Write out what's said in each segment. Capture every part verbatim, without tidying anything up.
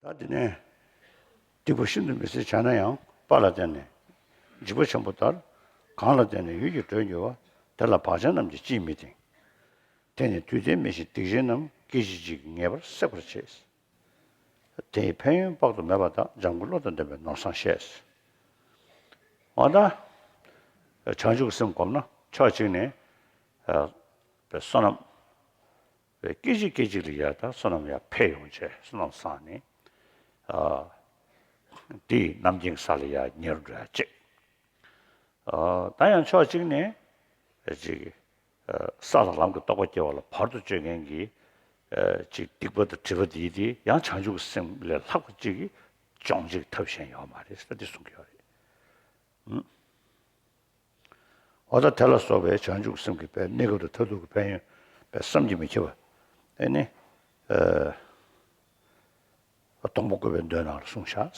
ད་དེ་ནས་སྡིག་པ་ཤིན་ཏུ་མི་བཟད་བྱས་ན་ཡང་། དཔའ་ལ་བརྟེན་ནས་འཇིགས་པ་ཆེན་པོ་ལྟར། གང་ལ་བརྟེན་ནས་ཡུད་ཀྱིས་བགྲོད་འགྱུར་བ། དེ་ལ་བག་ཅན་རྣམས་ཀྱིས་ཅིས་མི་དེངས། དེ་ནི་དུས་མཐའི་མི་ཤེས་སྡིག་ཅན་རྣམས། སྐད་ཅིག་གཅིག་གིས་ངེས་པར་སྲེག་པར་བྱེད། དེ་ཡི་ཕན་ཡོན་དཔག་ཏུ་མེད་པ་དག། འཇམ་མགོན་བློ་དང་ལྡན་པས་ནོར་བཟང་བཤད། འོ་ད་བྱང་ཆུབ་སེམས་བསྒོམས་ན་ཕྱོགས་གཅིག་ནས་ཨ་བསོད་ནམས་སྐད་ཅིག་སྐད་ཅིག་ལ་ཡ་ད་བསོད་ནམས་ཡར་འཕེལ་ཡོང་བྱས། བསོད་ནམས་བཟང་ནས་ཨ་དེ་རྣམ་མཁྱེན་གྱི་ས་ལ་ཡར་ཉེ་རུ་འགྲོ་ཡ་གཅིག་ཨ་ད་ཡང་ཕྱོགས་གཅིག་ནས་ཅིག་ཨ་ས་དང་ལམ་གྱི་རྟོགས་པ་སྐྱེ་བ་ལ་བར་དུ་གཅོད་མཁན་གྱི་ཨ་ཅིག་སྡིག་པ་དང་སྒྲིབ་པ་དེ་དེ་ཡང་བྱང་ཆུབ་ཀྱི་སེམས་ལས་ལྷག་པ་ཅིག་གིས་སྦྱོང་བྱེད་ཀྱི་ཐབས་གཞན་ཡོད་མ་རེད་ཟེར་འདི་གསུང་གི་ཡོད་རེད། ཨུ། འོ་ད་དེ་ལ་སོགས་པའི་བྱང་ཆུབ་སེམས་ཀྱི་དཔལ། གནས་སྐབས་དང་མཐར་ཐུག་གི་ཕན་ཡོན་དཔེ་བསམ་གྱིས་མི་ཁྱབ་པ། ཨེ་ནི་ཨ་སྡོང་པོ་བཀོད་པའི་མདོའི་ནང་ལ་གསུངས་བཞག་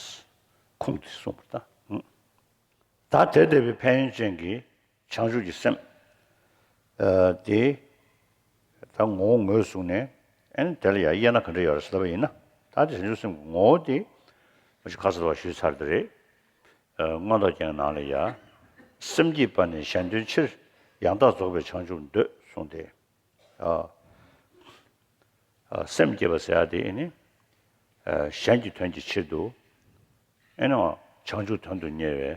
ཁུངས་དེ་གསུངས་པ་ད། ཨུ། ད་དེ་ལྟ་བུའི་ཕན་ཡོན་ཅན་གྱི་བྱང་ཆུབ་ཀྱི་སེམས། ཨ་དེ་ད་ངོ་བོ་ངོས་བཟུང་ནས་ཨེ་ནི་དེ་ལ་ཡང་དབྱེ་ན་ག་འདྲ་ཡོད་རེད་ཟེར་ལབ་པ་ཡིན་ན། ད་དེ་བྱང་ཆུབ་སེམས་ཀྱི་ངོ་བོ་དེ་མ་གཞི་ཁ་གསལ་བ་ཞུས་ཚར་དེ་རེད། ཨ་མངོན་རྟོགས་རྒྱན་ནང་ལ་ཡང་། སེམས་བསྐྱེད་པ་ནི་གཞན་དོན་ཕྱིར། ཡང་དག་རྫོགས་པའི་བྱང་ཆུབ་འདོད་གསུངས་ཏེ། ཨ་ཨ་སེམས་བསྐྱེད་པ་ཟེར་ཡ་དེ་ནི་ཨ་གཞན་གྱི་དོན་གྱི་ཕྱིར་དུ་ཨེ་ནི་བྱང་ཆུབ་དོན་དུ་གཉེར་བའི་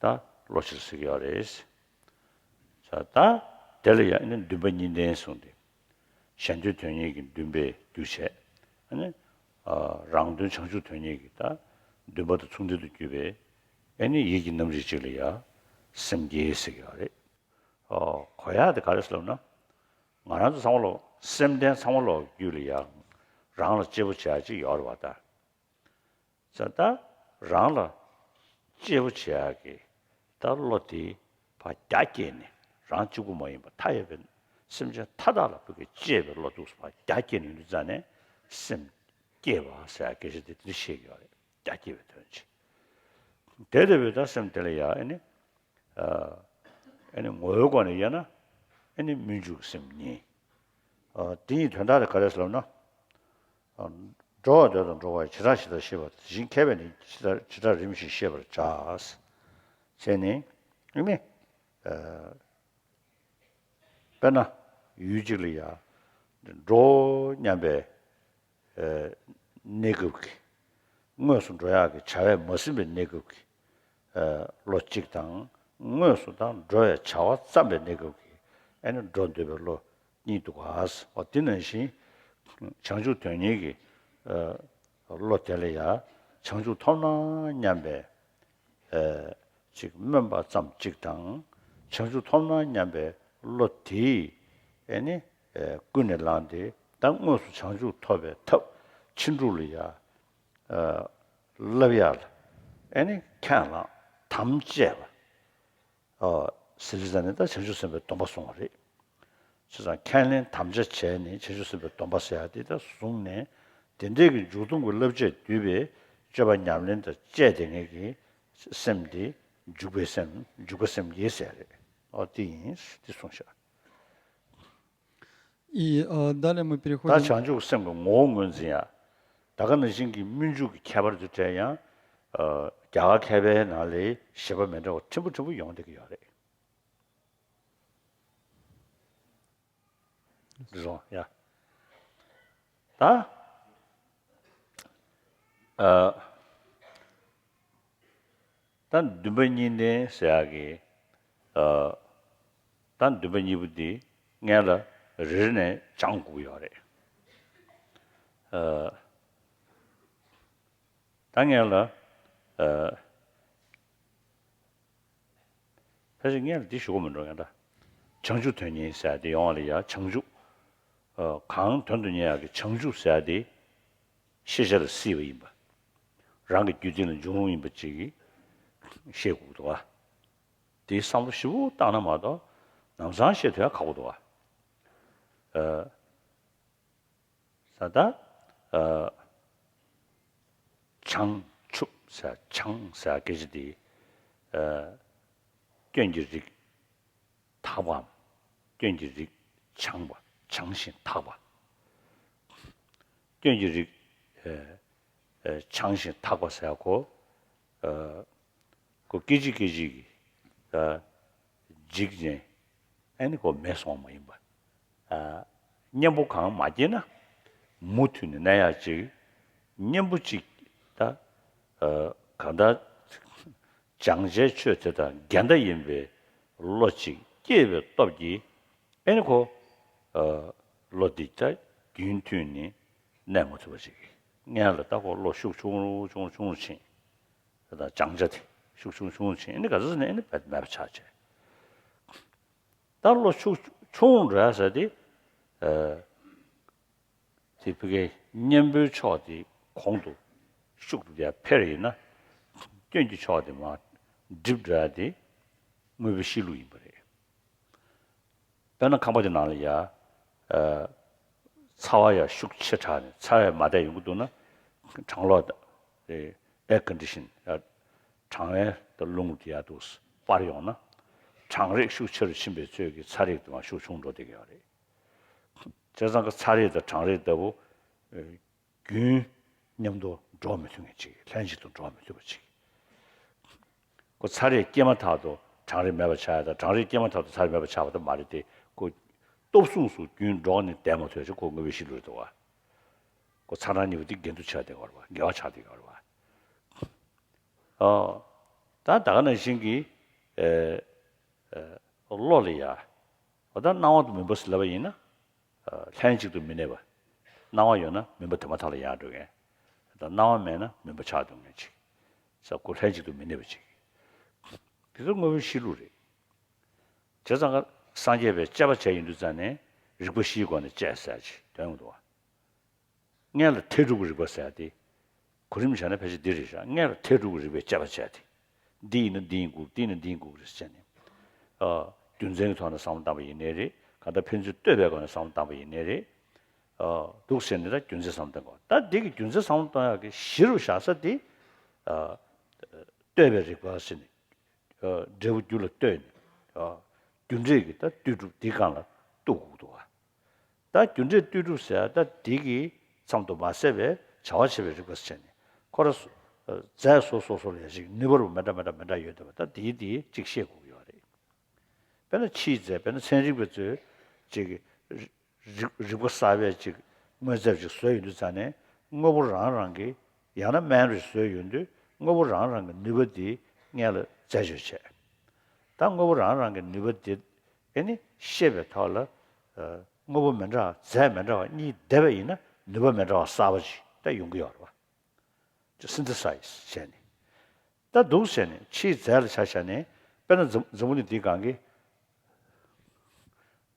ད་བློ་ཕྱིར་ཟེར་གྱི་ཡོད་རེད། ས་ད་དེ་ལ་ཡང་ཨེ་ནི་འདུན་པ་གཉིས་ལྡན་གསུངས་ཏེ། གཞན་དོན་དོན་གཉེར་གྱི་འདུན་པས་རྒྱུ་བྱས། ཨ་ནི་ཨ་རང་དོན་བྱང་ཆུབ་དོན་གཉེར་གྱི་ད་འདུན་པ་དང་མཚུངས་ལྡན་དུ་གྱུར་པའི་ཨེ་ནི་ཡིད་ཀྱི་རྣམ་རིག་ཅིག་ལ་ཡང་སེམས་བསྐྱེད་ཟེར་གྱི་ཡོད་རེད། ཨོ་གོ་ཡག་དེ་ག་རེ་ཟེར་ལབ་ན། ང་རང་ཚོ་ཚང་མ་ལོ་སེམས་ལྡན་ཚང་མ་ལོ་རྒྱུད་ལ་ཡང་རང་ལ་གཅེས་པོ་བྱེད་ཡག་ཅིག་ཡོད་རེད་བ་ད། ས་ད་རང་ལ་གཅེས་པོ་བྱེད་ཡག་གི་ད་བློ་དེ་ཕར་རྒྱ་བསྐྱེད་ནས། རང་གཅིག་པུ་མ་ཡིན་པ་མཐའ་ཡས་པའི་སེམས་ཅན་མཐའ་དག་ལ་ཕ་གི་གཅེས་པའི་བློ་འདུག་སེ་ཕར་རྒྱ་བསྐྱེད་ནས་ཡོང་དུས་ཙ་ནས་སེམས་བསྐྱེད་པ་ཟེར་ཡག་སྐད་ཆ་དེ་དེ་འདྲ་བཤད་ཀྱི་ཡོད་རེད། རྒྱ་བསྐྱེད་པའི་དོན་ཅིག་དེ་ལྟ་བུའི་ད་སེམས་དེ་ལ་ཡང་ཨེ་ནི་ཨ་ཨེ་ནི་ངོ་བོའི་སྒོ་ནས་དབྱེ་ན་ཨེ་ནི་སྨོན་འཇུག་སེམས་གཉིས། ཨ་དེ་གཉིས་དོན་དག་དེ་ག་རེ་ཟེར་ལབ་ན། ཨ་འགྲོ་བ་འདོད་དང་འགྲོ་བ་ཡི་བྱེ་བྲག་ཇི་ལྟར་ཤེས་པ། དེ་བཞིན་མཁས་པས་ནི་ཇི་ལྟར་ཇི་ལྟར་རིམ་བཞིན་ཤེས་པར་བྱ། ཟེར་ནས་ཨེ་ནི་ཨ། དཔེར་ན་ཡུལ་གཅིག་ལ་ཡ་འགྲོ་སྙམ་པའི་ཨ་གནས་སྐབས་ཀྱི། དངོས་སུ་འགྲོ་ཡག་གི་བྱ་བས་མ་ཟིན་པའི་གནས་སྐབས་ཀྱི་ཨ་བློ་གཅིག་དང་། དངོས་སུ་དང་འགྲོ་བའི་བྱ་བ་བརྩམས་པའི་གནས་སྐབས་ཀྱི་ཨ་ནི་འགྲོ་འདོད་པའི་བློ་གཉིས་འདུག་ག། འོ་དེ་ནང་བཞིན་བྱང་ཆུབ་དོན་གཉེར་གྱི་ཨ་བློ་དེ་ལ་ཡ་བྱང་ཆུབ་ཐོབ་ན་སྙམ་པའི་ཨ་ཅིག་སྨོན་པ་ཙམ་ཅིག་དང་། བྱང་ཆུབ་ཐོབ་ན་སྙམ་པའི་བློ་དེས་ཨེ་ནི་ཨ་ཀུན་ནས་བསླངས་ཏེ། ད་དངོས་སུ་བྱང་ཆུབ་ཐོབ་པའི་ཐབས་ཕྱིན་དྲུག་ལ་ཡ་ཨ་བསླབ་ཡག་ལ་ཨེ་ནི་ཁས་བླངས་དམ་བཅས་པ། ཨ་ཟེར་ཙ་ནས་ད་བྱང་ཆུབ་སེམས་དཔའི་སྡོམ་པ་བཟུང་བ་རེད། བྱས་ཙང་ཁས་ལེན་དམ་བཅའ་བྱས་ནས་བྱང་ཆུབ་སེམས་དཔའི་སྡོམ་པ་ཟེར་ཡག་དེ་ད་བཟུང་ནས། དེ་འདྲའི་གི་མཇུག་སྡོམ་གྱི་བསླབ་བྱས་བསྡུས་པའི་སྤྱོད་པ་ཉམས་ལེན་དང་བཅས་ཏེ་ངེད་ཀྱི་སེམས་དེ་འཇུག་པའི་སེམས། འཇུག་པ་སེམས་བསྐྱེད་ཟེར་རེད། ཨོ་དེ་ཡིན་དེ་གསུངས་ཤག И, э, далее мы ད་переходим. བྱང་ཆུབ་སེམས་ཀྱི་ངོ་བོ་ངོས་འཛིན་ཡ། ད་ག་ནང་བཞིན་གྱི་སྨོན་འཇུག་གི་ཁྱད་པར་དུ་བྲལ་ཡང་། ཨ་རྒྱ་གར་མཁས་པའི་ནང་ལས་བཞེད་པ་མི་འདྲ་བ་ཕྲན་བུ་ཕྲན་བུ་ཡོང་བསྡད་ཀྱི་ཡོད་རེད། རེད་སོང་ཡ། ད་ཨ་ད་འདུན་པ་གཉིས་ལྡན་ཟེར་ཡག་གི་ཨ་ད་འདུན་པ་གཉིས་པོ་འདི་སྔོན་ལ་རེ་རེ་ནས་སྦྱང་དགོས་ཀྱི་ཡོད་རེད། ཨ་ད་སྔོན་ལ་ཨ་ཕལ་ཆེར་སྔོན་ལ་འདི་ཞུ་དགོས་མི་འགྲོ་ཡང་ད། བྱང་ཆུབ་དོན་གཉེར་ཟེར་ཡག་དེ་ཡོང་བ་ལ་ཡ་བྱང་ཆུབ། ཨ་གང་དོན་དུ་གཉེར་ཡག་གི་བྱང་ཆུབ་ཟེར་ཡག་དེ་ཤེས་བྱ་ལ་སྲིད་པ་ཡིན་པ། རང་གི་རྒྱུད་འཛིན་ལ་འབྱུང་རུང་ཡིན་པ་ཅིག་གིས་ཤེས་དགོས་འདུག་ག་དེའི་བསམ་བློ་ཞིབ་པོ་བཏང་ན་མ་གཏོགས་ལམ་སང་ཤེས་ཐུབ་ཡག་ཁག་པོ་འདུག་ག་ཨ། ས་ད་ཨ་བྱང་ཆུབ་ཟེར། བྱང་ཟེར་སྐད་ཆ་འདི་ཨ་སྐྱོན་གྱི་རིགས་དག་པའམ། སྐྱོན་གྱི་རིགས་བྱང་བ། བྱང་ཞིང་དག་པ། སྐྱོན་གྱི་རིགས་ཨ་ ཆང་ཞིང་འཐག་པ་ཟེར་ཡ་ཁོ། ཁོ་སྐད་ཅིག་སྐད་ཅིག་གིས་འཇིག་ནས་ཨ་ནི་ཁོ་མེད་སོང་བ་མ་ཡིན་པ། གཉེན་པོ་གང་མ་སྐྱེས་ན་མུ་མཐུད་ནས་གནས་ཡག་ཅིག་གཉེན་པོ་གཅིག་ད་གང་ལྟར་སྦྱང་བྱའི་ཆོས་དེ་དང་འགལ་ཟླ་ཡིན་པའི་བློ་གཅིག་སྐྱེས་པའི་སྟོབས་ཀྱིས། ཨེ་ནི་ཁོ། ཨ། བློ་འདི་ད་རྒྱུན་མཐུད་ནས་གནས་མ་ཐུབ་པ་ཞིག་སྔོན་ལ་ད་ཁོ་བློ་ཤུགས་ཆུང་རུ་ཆུང་རུ་ཆུང་རུ་ཕྱིན། ད་སྦྱང་བྱ་དེ་ཤུགས་ཆུང་ཆུང་རུ་ཕྱིན། ཨེ་ནི་ག་ཚོད་ནས་ཨེ་ནི་མེད་པ་ཆགས་བྱས། ད་བློ་ཤུགས་ཆུང་རུ་འགྲོ་ཡ་ཟེར་དེ། ཨ། དེ་ཕ་གིའི་གཉེན་པོའི་ཕྱོགས་དེ་གོང་དུ་ཤུགས་ཏུ་ཡར་འཕེལ་ཡིན་ན། སྐྱོན་གྱི་ཕྱོགས་དེ་མར་འགྲིབ་འགྲོ་ཡ་དེ་དངོས་པོའི་གཤིས་ལུགས་ཡིན་པ་རེད། དཔེར་ན་ཁང་པ་དེ་ནང་ལ་ཡ། ཨ། ཚ་བ་ཡ་ཤུགས་ཆེ་དྲགས་ནས་ཚ་བས་མ་བསྡད་ཡོང་གི་འདུག་ན། གྲང་གློག་དང་། ཨེ། ཨེར་ཀོན་ཌི་ཤན་ཡ། གྲང་བའི་དང་རླུང་དེ་ཡ་འདུག་སྤར་ཡོང་ན། གྲང་རེག་ཤུགས་ཆེ་རུ་ཕྱིན་པའི་ཚོད་ཀྱིས་ཚ་རེག་དེ་མར་ཤུགས་ཆུང་འགྲོ་བསྡད་ཀྱི་ཡོད་རེད། བྱས་ཙང་ཀ་ཚ་རེག་དང་གྲང་རེག་ལྟ་བུ། ཨེ། རྒྱུན་མཉམ་དུ་འགྲོ་མི་ཐུབ་མཁན་ཅིག་ལྷན་ཅིག་ཏུ་འགྲོ་མི་ཐུབ་པ་ཅིག་ཁོ་ཚ་རེག་སྐྱེས་མ་ཐག་ཏུ་གྲང་རེག་མེད་པ་ཆགས་ཡ་དང་གྲང་རེག་སྐྱེས་མ་ཐག་ཏུ་ཚ་རེག་མེད་པ་ཆགས་པ་དེ་མ་རེད་དེ། ཁོ་སྟོབས་མཚུངས་སུ་རྒྱུན་འགྲོགས་ནས་བསྡད་མ་ཐུབ་ཅིག་ཁོ་དངོས་པོའི་གཤིས་ལུགས་རེད་འདུག་བ། ཁོ་ཚ་གྲང་གཉིས་པོ་དེ་འགལ་འདུ་ཆགས་བསྡད་ཀྱི་ཡོད་རེད་བ། འགལ་བ་ཆགས་བསྡད་ཀྱི་ཡོད་རེད་བ། ཨོ། ད་ད་ག་ནང་བཞིན་གྱི། ཨེ། ཨེ། བློ་ལ་ཡ། འོ་ད་སྣང་བ་དང་མུན་པ་ཟེར་ལབ་པ་ཡིན་ན། ལྷན་ཅིག་ཏུ་མི་གནས་པ། སྣང་བ་ཡོད་ན་མུན་པ་དེ་མ་ཐག་ལ་ཡལ་འགྲོ་མཁན། ད་སྣང་བ་མེད་ན་མུན་པ་ཆགས་འགྲོ་མཁན་ཅིག་ས་ཁོ་ལྷན་ཅིག་ཏུ་མི་གནས་པ་ཅིག་དེ་ཚོ་དངོས་པོའི་གཤིས་ལུགས་རེད། བྱས་ཙང་ཀ་སངས་རྒྱས་པས་དཔྱད་པ་བྱས་ཡིན་དུས་ཙང་ནས་རིགས་པ་བཞིའི་སྒོ་ནས་དཔྱད་ཟེར་ཅིག་དོན་ཡོང་འདུག་བ། སྔོན་ལ་མཐའི་སྒྲུབ་ཀྱི་རིགས་པ་ཟེར་ཏེ། གོ་རིམ་བྱས་ན་ཕལ་ཆེར་འདི་རེད་ཤག་སྔོན་ལ་མཐའི་སྒྲུབ་ཀྱི་རིགས་པས་དཔྱད་པ་བྱས་ཏེ། འདི་ཡིན་ན་འདི་ཡིན་དགོས། འདི་ཡིན་ན་འདི་ཡིན་དགོས་རེད་ཟེར་ནས། ཨ། རྒྱུ་མཚན་གྱི་ཐོག་ནས་བསམ་བློ་བཏང་པ་ཡིན་ནའི་རེད། གང་ལྟར་ཕན་ཚུན་ལྟོས་པའི་སྒོ་ནས་བསམ་བློ་བཏང་པ་ཡིན་ནའི་རེད། ཨ། འདུག་ཟེར་ནས་ད་རྒྱུ་མཚན་བསམ་བློ་བཏང་དགོས། ད་འདི་གི་རྒྱུ་མཚན་བསམ་བློ་གཏོང་ཡག་གི་གཞི་རུ་བཞག་ས་དེ། ཨ། ལྟོས་པའི་རིགས་པ་ཟེར་ནས། འབྲས་བུ་རྒྱུ་ལ་ལྟོས་ནས། རྒྱུ་འབྲས་ཀྱི་ད་ལྟོས་གྲུབ་འདིའི་སྒང་ལ་གཏུག་དགོས་འདུག་བ། ད་རྒྱུ་འབྲས་ལྟོས་གྲུབ་ཟེར་ཡ་ད་འདི་གི་མཚམས་དུ་མ་ཟད་པའི་བྱ་བ་བྱེད་པའི་རིགས་པ་ཟེར་ནས་ཁོ་ར་རྫས་སོ་སོ་སོ་ལ་ཡ་ཞིག་ནུས་པ་རུ་མི་འདྲ་མི་འདྲ་མི་འདྲ་ཡོད་འདུག་བ། ད་འདིའི་འདིའི་གཅིག་ཤེས་དགོས་ཀྱི་ཡོད་རེད། དཔེར་ན་ཕྱིའི་རྫས། དཔེར་ན་ཚན་རིག་པ་ཚོས་ཅིག་རིག་རིག་པ་གསར་པའི་ཅིག་དངོས་རྫས་ཅིག་བཟོས་ཡོང་དུས་ཙང་ནས་དངོས་པོ་རང་རང་གི་ཡང་ན་སྨན་རུ་བཟོས་ཡོང་དུས་དངོས་པོ་རང་རང་གི་ནུས་པ་དེ་སྔོན་ལ་རྫས་སྦྱོར་བྱས། ད་དངོས་པོ་རང་རང་གི་ནུས་པ་དེ་ཨེ་ནི་ཤེས་པའི་ཐོག་ལ། ཨ། དངོས་པོ་མི་འདྲ་བ་རྫས་མི་འདྲ་བ་གཉིས་བསྡེབས་པ་ཡིན་ན་ནུས་པ་མི་འདྲ་བ་གསར་པ་ཅིག་ད་ཡོང་གི་ཡོད་རེད་བ། synthesize བྱས་ནས། ད་འདུག་བྱས་ནས་ཕྱིའི་རྫས་ལ་ཆ་བཞག་ནས་དཔེར་ན་འཛམ་འཛམ་བུ་གླིང་འདིའི་སྒང་གི།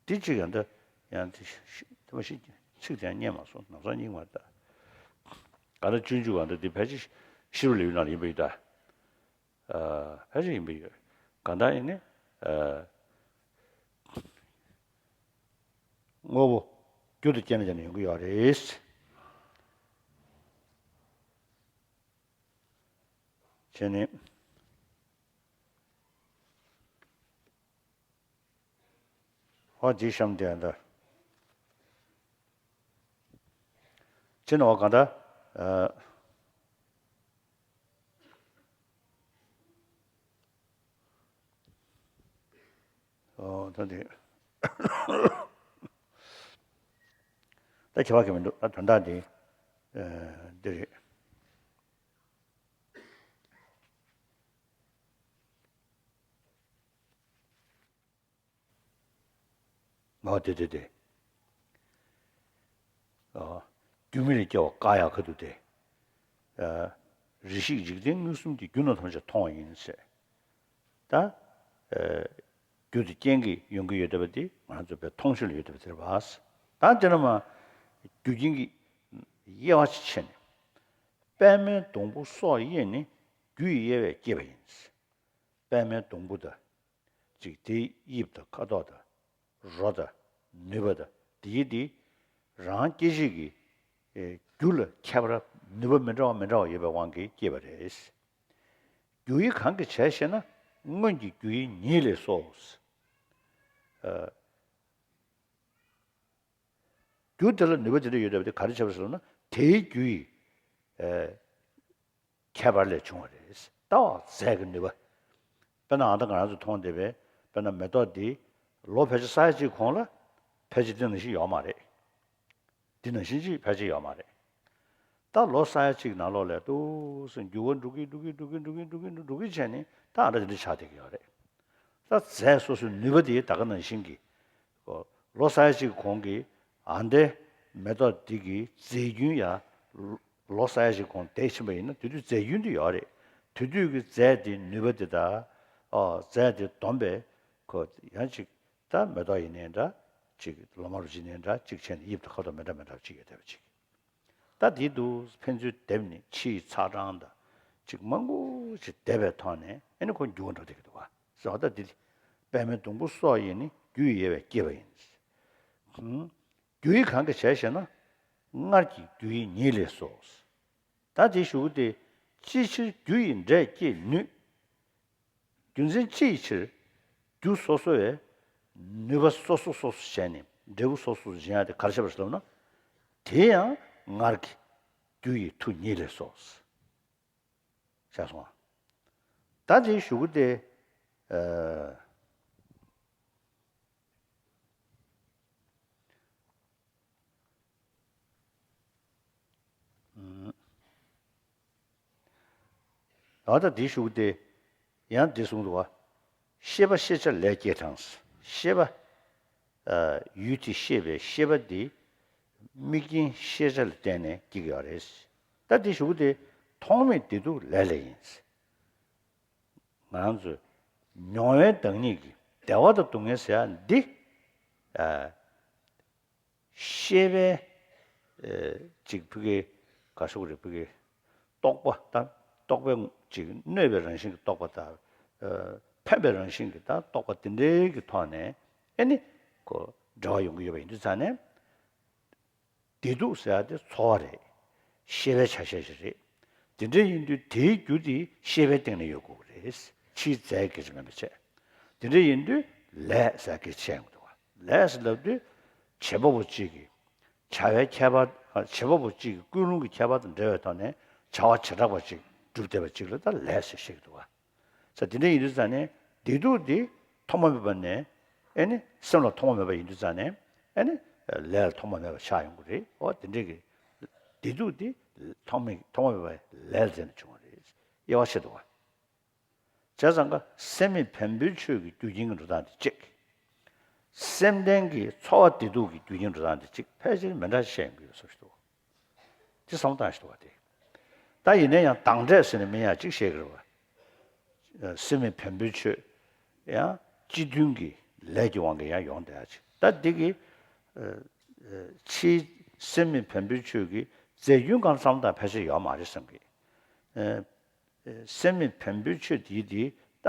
འདི་གཅིག་ཡང་ད་ཡང་དེ་ཤི་ཐ་མ་ཤི་ཚིག་དེ་ཡང་རྙེད་མ་སོང་། ནམ་སང་རྙེད་མ་ད། ག་ད་སྤྱོད་འཇུག་ག་ད་འདི་ཕལ་ཆེར་ཤེས་རབ་ལེའུ་ནང་ལ་ཡིན་པ་ཡོད་ད། ཨ། ཕལ་ཆེར་ཡིན་པ་ཡོད། གང་ལྟར་ཡིན་ནི། ཨ། དངོས་པོ་རྒྱུ་དང་རྐྱེན་ལ་བརྟེན་ནས་ཡོང་གི་ཡོད་རེད། བྱས་ནས། ཨོ་འདི་གཤམ་དེ་འདྲ། ཅི་ནོ་གང་ལྟར། ཨ། ཨོ་ད་འདི། ད་ཁྱད་པར་གང་མི་འདུག་ད་དོན་དག་འདི། ཨ། འདི་རེད། ཨོ་དེ་དེ་དེ། ཨོ། རྒྱུ་མེད་ལས་སྐྱེ་བ་བཀག་ཡག་ག་འདུག་སྟེ། ཨ། རེ་ཞིག་འཇིག་རྟེན་མངོན་སུམ་གྱིས་རྒྱུ་རྣམས་ཐམས་ཅད་མཐོང་བ་ཡིན་ཟེར། ད། ཨ། རྒྱུ་དེ་རྐྱེན་གྱིས་ཡོང་གི་ཡོད་བསྡད་པ་དེ་ང་ཚོ་བས་མཐོང་ཆོས་ལ་ཡོད་བསྡད་པ་དེ་རེད་བ། ད་དེ་ནས་མར་རྒྱུ་རྐྱེན་གྱི་དབྱེ་བ་ཅིག་ཕྱེ་ནས། པདྨའི་སྡོང་པོ་སོགས་དབྱེ་ནི་རྒྱུ་ཡི་དབྱེ་བས་བསྐྱེད་པ་ཡིན། པདྨའི་སྡོང་པོ་དང་། ཅིག་དེའི་དབྱིབས་དང་ཁ་དོག་དང་། རོ་དང་། ནུས་པ་དང་། དེའི་དེ་རང་སྐྱེད་བྱེད་ཀྱི། ཨེ། རྒྱུ་ལ་ཁྱད་པར་ནུས་པ་མི་འདྲ་བ་མི་འདྲ་བ་ཡོད་པའི་དབང་གིས་སྐྱེས་པ་རེད། རྒྱུ་ཡི་གང་གིས་བྱས་ཞེ་ན། སྔོན་གྱི་རྒྱུ་ཡི་ཉིད་ལས་སོ། ཨ། རྒྱུ་དེ་ལ་ནུས་པ་དེ་འདྲ་ཡོད་བསྡད་པ་དེ་ག་རེ་བྱས་པ་ཟེར་ན་དེའི་རྒྱུ་ཡི། ཨེ། ཁྱད་པར་ལས་བྱུང་བ་རེད། ད་འོ་རྫས་ཀྱི་ནུས་པ། དཔེར་ན་ཨ་ད་ང་རང་ཚོ་མཐོང་བསྡད་པའི་དཔེར་ན་མེ་ཏོག་འདི་ལོ་ཕལ་ཆེར་ས་ཡ་གཅིག་གོང་ལ་ཕལ་ཆེར་འདི་ནང་བཞིན་ཡོད་མ་རེད། འདི་ནང་བཞིན་ཅིག་ཕལ་ཆེར་ཡོད་མ་རེད། ད་ལོ་ས་ཡ་གཅིག་ནང་ལོགས་ལ་ཏོག་ཙམ་འགྱུར་བ་འགྲོ་གིན་འགྲོ་གིན་འགྲོ་གིན་འགྲོ་གིན་འགྲོ་གིན་འགྲོ་གིན་བྱས་ནས་ད་ཨ་འདྲ་འདི་འདྲ་ཆགས་བསྡད་ཀྱི་ཡོད་རེད། ད་རྫས་སོ་སོའི་ནུས་པ་དེ་ད་ག་ནང་བཞིན་གྱི་ལོ་ས་ཡ་གཅིག་གོང་གི་ཨ་འདྲའི་མེ་ཏོག་འདི་གི་རྫས་རྒྱུན་ཡང་ལོ་ས་ཡ་གཅིག་གོང་འདས་ཕྱིན་པ་ཡིན་ན་དེ་དུས་རྫས་རྒྱུན་དེ་ཡོད་རེད། དེ་དུས་ཀྱི་རྫས་དེ་ནུས་པ་དེ་དང་ཨོ་རྫས་དེ་བསྡོམས་པས་ཁོ་ཡང་ཅིག་ད་མེ་ཏོག་ཡིན་ནའི་འདྲ། ཅིག་ལོ་མ་རུ་བྱིན་ནའི་འདྲ། ཅིག་བྱས་ནས་དབྱིབས་དང་ཁ་དོག་མི་འདྲ་མི་འདྲ་ཅིག་ཡོད་བསྡད་པ་ཅིག་ད་འདི་འདུག་ཕན་ཚུན་སྡེབ་ནས་ཕྱིའི་ཚ་གྲང་དང་ཅིག་མང་པོ་ཅིག་སྡེབ་པའི་ཐོག་ནས་ཨེ་ནི་ཁོ་འགྱུར་བ་འགྲོ་བསྡད་ཀྱི་འདུག་བ། སོ་ད་འདི་པདྨའི་སྡོང་པོ་སོགས་ཡིས་ནི་རྒྱུ་ཡི་དབྱེ་བས་བསྐྱེད་པ་ཡིན། རྒྱུ་ཡིས་གང་གིས་བྱས་ཞེ་ན། སྔར་གྱི་རྒྱུ་ཡིས་ཉིད་ལས་སོ། ད་དེའི་གཞུག་གུ་དེ་ཅིའི་ཕྱིར་རྒྱུ་ཡིས་འབྲས་བསྐྱེད་ནུས། རྒྱུ་མཚན་ཅི་ཡི་ཕྱིར་རྒྱུ་སོ་སོ་བས་ནུས་པ་སོ་སོ་སོ་སོ་བྱས་ནས་འབྲས་བུ་སོ་སོ་སྦྱིན་ཡ་དེ་ག་རེ་བྱས་པ་ཞིག་ལབ་ན། དེ་ཡང་སྔར་གྱི་རྒྱུ་ཡི་མཐུ་ཉིད་ལས་སོ། བྱས་སོང་ང་། ད་དེའི་གཞུག་གུ་དེ། ཨ། ཨ་ད་འདིའི་གཞུག་དེ་ཡང་འདི་གསུངས་འདུག་བ། ཤེས་པ་ཤེས་བྱ་ལས་སྐྱེས་གྲང་། ཤེས་པ། ཨ། ཡུལ་དེ་ཤེས་པའི་ཤེས་པ་འདི་དམིགས་རྐྱེན་ཤེས་བྱ་ལ་བརྟེན་ནས་སྐྱེ་གི་ཡོད་རེད། ད་འདིའི་གཞུག་དེ་ཐོགས་མེད་བདེ་སྡུག་ལས་ལས་ཡིན། ང་རང་ཚོས་མྱོང་བའི་བདག་ཉིད་ཀྱི་བདེ་བ་དང་སྡུག་བསྔལ་ཟེར་ཡ་འདི། ཨ། ཤེས་པའི། ཨེ། ཅིག་ཕ་གི་ག་ཟེར་དགོས་རེད། ཕ་གི་རྟོག་པ་དང་རྟོག་པའི་ཅིག་གནོད་པའི་རང་བཞིན་གྱི་རྟོག་པ་དང་། ཨེ། ཕན་པའི་རང་བཞིན་གྱི་ད་རྟོག་པ་དེ་འདྲའི་གི་ཐོག་ནས་ཨེ་ནི་ཁོ་འབྲེལ་བ་ཡོང་གི་ཡོད་པ་ཡིན་དུས་ཙང་ནས། བདེ་སྡུག་ཟེར་ཡ་དེ་ཚོར་བ་རེད། ཤེས་པའི་ཆ་ཤས་ཤིག་རེད། དེ་འདྲ་ཡིན་དུས་དེའི་རྒྱུ་དེ་ཤེས་པའི་སྟེང་ནས་ཡོད་དགོས་ཀྱི་རེད། ཕྱིའི་རྫས་སྐད་ཆ་མིན་པ་བྱས། དེ་འདྲ་ཡིན་དུས་ལས་ཟེར་སྐད་ཆ་ཡོང་གི་འདུག་བ། ལས་ཟེར་ལབ་དུས་བྱེད་པ་པོ་གཅིག་གིས་བྱ་བའི་ཁྱད་པར། བྱེད་པ་པོ་གཅིག་གི་ཀུན་སློང་གི་ཁྱད་པར་དང་འབྲེལ་བའི་ཐོག་ནས་བྱ་བ་བྱེ་བྲག་པ་གཅིག་གྲུབ་བསྡད་པ་གཅིག་ལ་ད་ལས་ཟེར་བཤད་ཀྱི་འདུག་བ། ས་དེ་འདྲ་ཡིན་དུས་ཙང་ནས་བདེ་སྡུག་འདི་ཐོག་མ་མེད་པ་ནས་ཨེ་ནི་སེམས་ལ་ཐོག་མ་མེད་པ་ཡིན་དུས་ཙང་ནས་ཨེ་ནི་ལས་ལ་ཐོག་མ་མེད་པ་ཆགས་ཡོང་གི་རེད། འོ་དེ་འདྲ་གི་བདེ་སྡུག་འདི་ཐོག་མེད་ཐོག་མ་མེད་པའི་ལས་ལ་བརྟེན་ནས་བྱུང་བ་རེད། དབྱེ་བ་ཕྱེ་འདུག་བ། བྱས་ཙང་ཀ་སེམས་མེད་བེམ་པོའི་ཆོས་ཀྱི་རྒྱུ་རྐྱེན་གྱི་འགྲོ་སྟངས་དེ་གཅིག་སེམས་ལྡན་གྱི་ཚོར་བ་བདེ་སྡུག་གི་རྒྱུ་རྐྱེན་འགྲོ་སྟངས་དེ་གཅིག་ཕལ་ཆེར་མི་འདྲ་བཤད་ཡོང་གི་ཡོད་བཟོ་ཞིག་འདུག་དེ་བསམ་བཏང་ཞིག་འདུག་བ་དེ། ད་ཡིན་ན་ཡང་དང་འབྲས་ཟེར་ནས་མིང་ཡང་གཅིག་བཤད་ཀྱི་རེད་བ། སེམས་མེད་བེམ་པོའི་ཆོས། ཡང་སྤྱི་མཐུན་གྱི་ལས་ཀྱི་དབང་གིས་ཡང་ཡོང་བསྡད་ཡ་ཅིག་ད་འདི་གི་ཕྱིའི་སེམས་མེད་བེམ་པོའི་ཆོས་ཀྱི་རྫས་རྒྱུན་གང་བསམ་བཏང་ཕལ་ཆེར་ཡོད་མ་རེད་བསམ་གི་སེམས་མེད་བེམ་པོའི་ཆོས་དེའི་དེ་ད་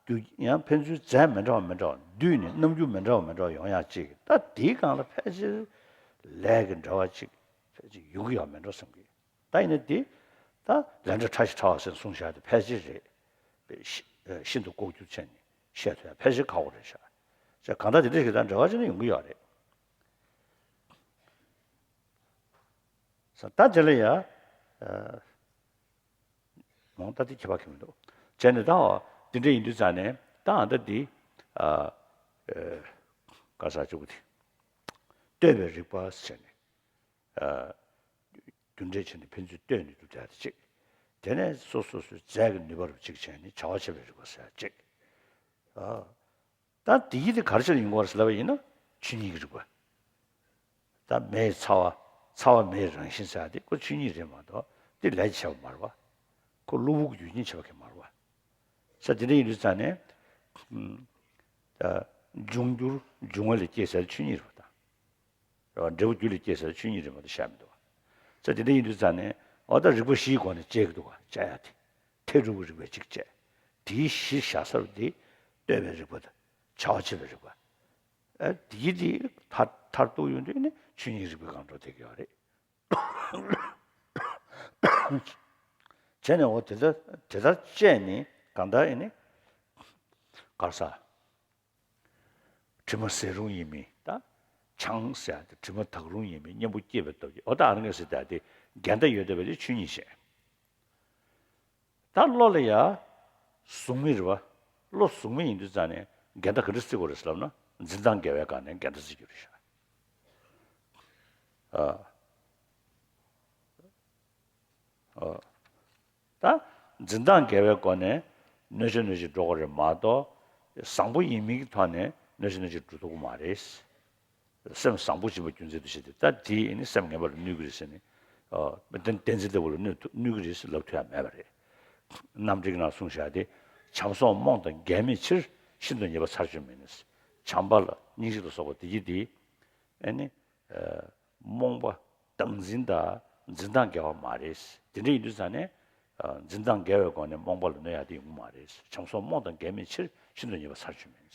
རྒྱུ་ཡང་ཕན་ཚུན་རྫས་མི་འདྲ་བ་མི་འདྲ་བ་བསྡུས་ནས་རྣམ་འགྱུར་མི་འདྲ་བ་མི་འདྲ་བ་ཡོང་ཡག་ཅིག་ད་དེའི་སྒང་ལ་ཕལ་ཆེར་ལས་ཀྱི་འབྲེལ་བ་ཅིག་ཕལ་ཆེར་ཡོང་གི་ཡོད་མེད་འགྲོ་བསམ་གི་ད་ཡིན་ན་དེ་ད་ལས་འབྲས་ཕྲ་ཞིང་ཕྲ་བ་ཟེར་གསུངས་བཞག་དེ་ཕལ་ཆེར་རེད། ཤིན་ཏུ་ལྐོག་གྱུར་བྱས་ནས་བཤད་ཐུབ་ཡ་ཕལ་ཆེར་ཁག་པོ་རེད་ཤག་ཅེས་གང་ལྟར་དེ་འདྲ་ཞིག་དང་འབྲེལ་བ་ཅིག་ནི་ཡོང་གི་ཡོད་རེད། ས་ད་དེ་ལ་ཡ། མོང་ད་དེ་ཁྱད་པར་གྱི་མི་འདུག་བྱས་ནས་ད་འོ་དེ་འདྲ་ཡིན་དུས་ཙང་ནས་ད་ཨ་ད་འདི། ག་ས་བཅུག་གི་དེ། ལྟོས་པའི་རིག་པ་ཟེར་ནས། རྒྱུ་འབྲས་བྱས་ནས་ཕན་ཚུན་ལྟོས་ནས་འདུག་བསྡད་དེ་གཅིག་དེ་ནས་སོ་སོ་སོའི་རྫས་ཀྱི་ནུས་པ་རུ་གཅིག་བྱས་ནས་བྱ་བ་བྱེད་པའི་རིག་པ་ཟེར་ཡ་གཅིག་ད་དེ་ཡིད་དེ་ག་རེ་བྱས་ནས་ཡོང་གི་རེད་ཟེར་ལབ་པ་ཡིན་ན་ཆོས་ཉིད་ཀྱི་རིག་པ། ད་མེའི་ཚ་བ། ཚ་བ་མེའི་རང་བཞིན་ཟེར་ཡ་དེ་ཁོ་ཆོས་ཉིད་རེད་མ་གཏོགས་དེ་ལས་བྱས་པ་མ་རེད་བ། ཁོ་གློ་བུར་གྱི་རྒྱུ་རྐྱེན་བྱས་པ་གང་མ་རེད་བ། ས་དེ་འདྲ་ཡིན་དུས་ཙང་ནས། འབྱུང་འགྱུར་འབྱུང་བ་ལས་སྐྱེས་ཟེར་ཆོས་ཉིད་རེད་བ་ད། རེད་བ། འབྲས་བུ་རྒྱུ་ལས་སྐྱེས་ཟེར་ཆོས་ཉིད་རེད་མ་གཏོགས་བཤད་མི་འདུག་བ། ས་དེ་འདྲ་ཡིན་དུས་ཙང་ནས་འོ་ད་རིག་པ་བཞིའི་སྒོ་ནས་དཔྱད་ཀྱི་འདུག་བ། དཔྱད་ཡ་དེ། ཐལ་འགྱུར་བའི་རིག་པས་གཅིག་དཔྱད། དེའི་གཞིར་བཞག་ས་རུ་དེ་ལྟོས་པའི་རིག་པ་དང་བྱ་བ་བྱེད་པའི་རིག་པ། ཨ་དེའི་དེ་མཐར་མཐར་གཏུགས་ཡོང་དུས་ནི་ཆོས་ཉིད་རིག་པའི་སྒང་འགྲོ་བསྡད་ཀྱི་ཡོད་རེད། བྱས་ནས་འོ་དེ་ལྟར་དེ་ལྟར་དཔྱད་ནས་གང་ལྟར་ཨེ་ནི། ག་རེ་ཟ། དྲི་མ་ཟད་རུང་ཡིན་མིན་ད། ཆང་ཟེར་ཡ་དེ་དྲི་མ་དག་རུང་ཡིན་མིན་གཉེན་པོ་སྐྱེས་པའི་སྟོབས་ཀྱིས་འོ་ད་ཨ་རང་གི་ཟེར་ད་དེ་འགལ་ཟླ་ཡོད་བསྡད་པ་དེ་ཆོས་ཉིད་བཤད། ད་བློ་ལ་ཡ་གཟུགས་མེད་རེད་བ། བློ་གཟུགས་མེད་ཡིན་དུས་ཙང་ནས་འགལ་ཟླ་ག་འདྲ་བརྩི་དགོས་རེད་ཟེར་ལབ་ན། འཛིན་སྟངས་འགལ་བའི་སྒང་ནས་འགལ་ཟླ་བརྩི་རྒྱུ་རེད་ཤག་ཨ། ཨ། ད་འཛིན་སྟངས་འགལ་བའི་སྒོ་ནས་གནོད་བྱ་གནོད་བྱེད་འགྲོ་དགོས་རེད་མ་གཏོགས། བཟང་པོ་ཡིན་མིན་གྱི་ཐོག་ནས་གནོད་བྱ་གནོད་བྱེད་འགྲོ་ཐུབ་ཀྱི་མ་རེད། སེམས་བཟང་པོ་སྦྱིན་པ་རྒྱུ་མཚན་དུ་བྱས་ཏེ། ད་དེ་ནི་སེམས་ངན་པ་ལ་གནོད་ཀྱི་རེད་ཟེར་ནས། ཨ། བསྟན་བསྟན་འཛིན་ལྟ་བུ་ལ་གནོད་ཐུབ་གནོད་ཀྱི་རེད་ཟེར་ལབ་ཐུབ་ཡ་མེད་པ་རེད། རྣམ་འགྲེལ་གྱི་ནང་གསུངས་བཞག་སྟེ། བྱམས་སོགས་རྨོངས་དང་འགལ་མེད་ཕྱིར། ཤིན་ཏུ་ཉེས་པ་ཚར་གཅོད་མིན། བྱམས་པ་ལ་སྙིང་རྗེ་ལ་སོགས་པ་དེ་གྱིས་དེ། ཨེ་ནི། ཨ། རྨོངས་པ་དང་འཛིན་དང་འཛིན་སྟངས་འགལ་བ་མ་རེད། དེ་འདྲ་ཡིན་དུས་ཙང་ནས། ཨ། འཛིན་སྟངས་འགལ་བའི་སྒོ་ནས་རྨོངས་པ་ལ་གནོད་ཡ་དེ་ཡོང་གི་མ་རེད། བྱམས་སོགས་རྨོངས་དང་འགལ་མེད་ཕྱིར། ཤིན་ཏུ་ཉེས་པ་ཚར་གཅོད་མིན།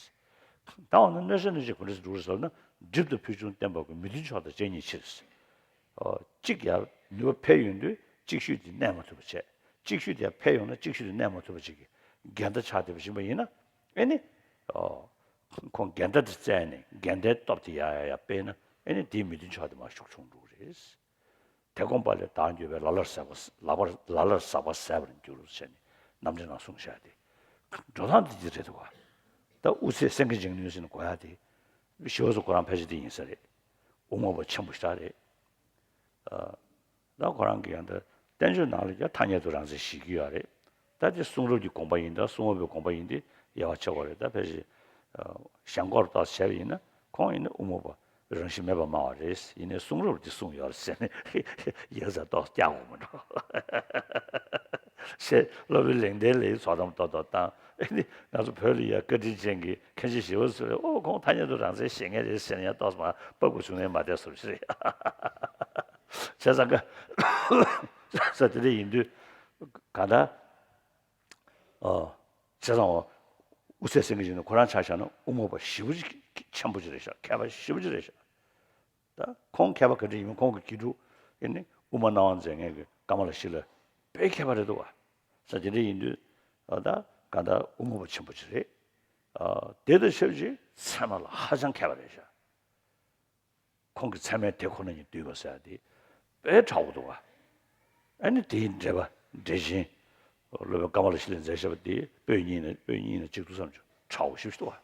ད་འོ་ན་གནོད་བྱ་གནོད་བྱེད་ག་འདྲ་སེ་འགྲོ་རེད་ཟེར་ན། སྒྲིབ་དང་ཕུལ་བྱུང་བརྟེན་པ་ཀུན། མི་མཐུན་ཕྱོགས་དང་བཅས་ཉིད་ཕྱིར། ཨོ། གཅིག་ཡར་ནུས་པ་འཕེལ་ཡོང་དུས་གཅིག་ཤོས་དེ་གནས་མ་ཐུབ་པ་བྱས། གཅིག་ཤོས་དེ་ཡར་འཕེལ་ཡོང་ན་གཅིག་ཤོས་དེ་གནས་མ་ཐུབ་པ་ཅིག་གི་འགལ་ཟླ་ཆགས་བསྡད་པ་ཡིན་པ་ཡིན་ན། ཨེ་ནི། ཨོ། ཁོང་འགལ་ཟླ་དེ་བཙལ་ནས་འགལ་ཟླའི་སྟོབས་དེ་ཡར་ཡར་ཡར་སྤེལ་ན། ཨེ་ནི་དེའི་མི་མཐུན་ཕྱོགས་དེ་མར་ཤུགས་ཆུང་འགྲོ་གི་རེད། དེ་སྒོམ་པ་ལས་བདག་འགྱུར་བས། ལ་ལར་ཟག་པ་ལ་ལར་ལ་ལར་ཟག་པ་ཟད་པར་འགྱུར་ཟེར་ནས་རྣམ་འགྲེལ་ནང་གསུངས་བཞག་སྟེ། འགྲོ་སྟངས་འདི་འདི་རེད་འདུག་ག་ད་དབུ་ཚད་སེང་གེ་འཇིགས་ནུས་ཟེར་ནས་གོ་ཡ་དེ། ཞི་བ་སོགས་ཁོ་རང་ཕལ་ཆེར་དེ་ཡིན་ས་རེད། དབུ་མ་པ་ཆེན་པོ་ཞེ་དྲག་རེད། ཨ། ད་ཁོ་རང་གི་ཡང་ད་བསྟན་བཅོས་ནང་ལ་ཡ་ཐ་སྙད་དུ་རང་མཚན་ཞེས་བགྱི་ཡོད་རེད། ད་དེ་གསུང་རབ་ཀྱི་དགོངས་པ་ཡིན། ད་གསུང་བ་པོའི་དགོངས་པ་ཡིན་ཏེ་དབྱེ་བ་ཕྱེ་དགོས་རེད། ད་ཕལ་ཆེར། ཨ། ཞེན་ཁོག་ཏོག་ཙམ་བྱས་པ་ཡིན་ན། ཁོང་ཡིན་ན་དབུ་མ་པ་རང་བཞིན་མེད་པར་སྨྲ་བ་རེད། ཡིན་ནའི་གསུང་རབ་འདི་གསུངས་ཡོད་རེད་ཟེར་ནས་ཡིག་ཚང་ཏོག་ཙམ་རྒྱག་དགོས་མི་འགྲོ། ཞེས་སློབ་དཔོན་ལེགས་ལྡན་ལེགས་ཀྱི་ཚོགས་གཏམ་ཏོག་ཏོག་བཏང་། ཨེ་ནི་ང་ཚོ་བོད་ལ་ཡ་བཀའ་དྲིན་ཅན་གྱི་མཁན་ཆེན་ཞི་བ་འཚོ་ལས། ཨོ། ཁོང་ཐ་སྙད་དུ་རང་མཚན་ཤེས་མཁན་རེད་ཟེར་ནས་ཡང་ཏོག་ཙམ་མར་ཕབ་དགོས་བྱུང་ནའི་མ་བསྡད་བཟོ་འདྲ་ཞིག་རེད། བྱས་ཙང་ཀ་ས་དེ་འདྲ་ཡིན་དུས་གང་ལྟར། ཨོ། བྱས་ཙང་འོ། དབུ་ཚད་སེང་གེ་འཇིགས་ནུས་ཁོ་རང་ཆ་བཞག་ན་དབུ་མ་པ་ཞེ་པོ་ཅིག་ཆེན་པོ་ཅིག་རེད་ཤག་མཁས་པ་ཞེ་པོ་ཅིག་རེད་ཤག་ད་ཁོང་མཁས་པ་ག་འདྲ་ཡིན་མིན། ཁོང་གི་དགེ་ཕྲུག་ཡིན་ནི་དབུ་མ་སྣང་བ་མཛད་མཁན་གྱི་ཀ་མ་ལ་ཤཱི་ལ་དཔེ་མཁས་པ་རེད་འདུག་བ། ས་དེ་འདྲ་ཡིན་དུས། ཨ། ད་གང་ལྟར་དབུ་མ་པ་ཆེན་པོ་ཅིག་རེད། ཨ། དེ་དང་ཆབས་ཅིག་ཚད་མ་ལ་ཧ་ཅང་མཁས་པ་རེད་ཤག་ཁོང་གིས་ཚད་མའི་དེ་ཁོ་ན་ཉིད་བསྡུས་པ་ཟེར་ཡ་དེ་དཔེ་དྲག་པོ་འདུག་བ། ཨ་ནི་དེའི་འགྲེལ་པ་འགྲེལ་ཆེན། སློབ་དཔོན་ཀ་མ་ལ་ཤཱི་ལས་མཛད་བཞག་པ་དེ་པོད་གཉིས་ན་པོད་གཉིས་ན་གཅིག་ཏུ་བསམ་བྱུང་། དྲག་པོ་ཞེ་པོ་ཅིག་འདུག་བ།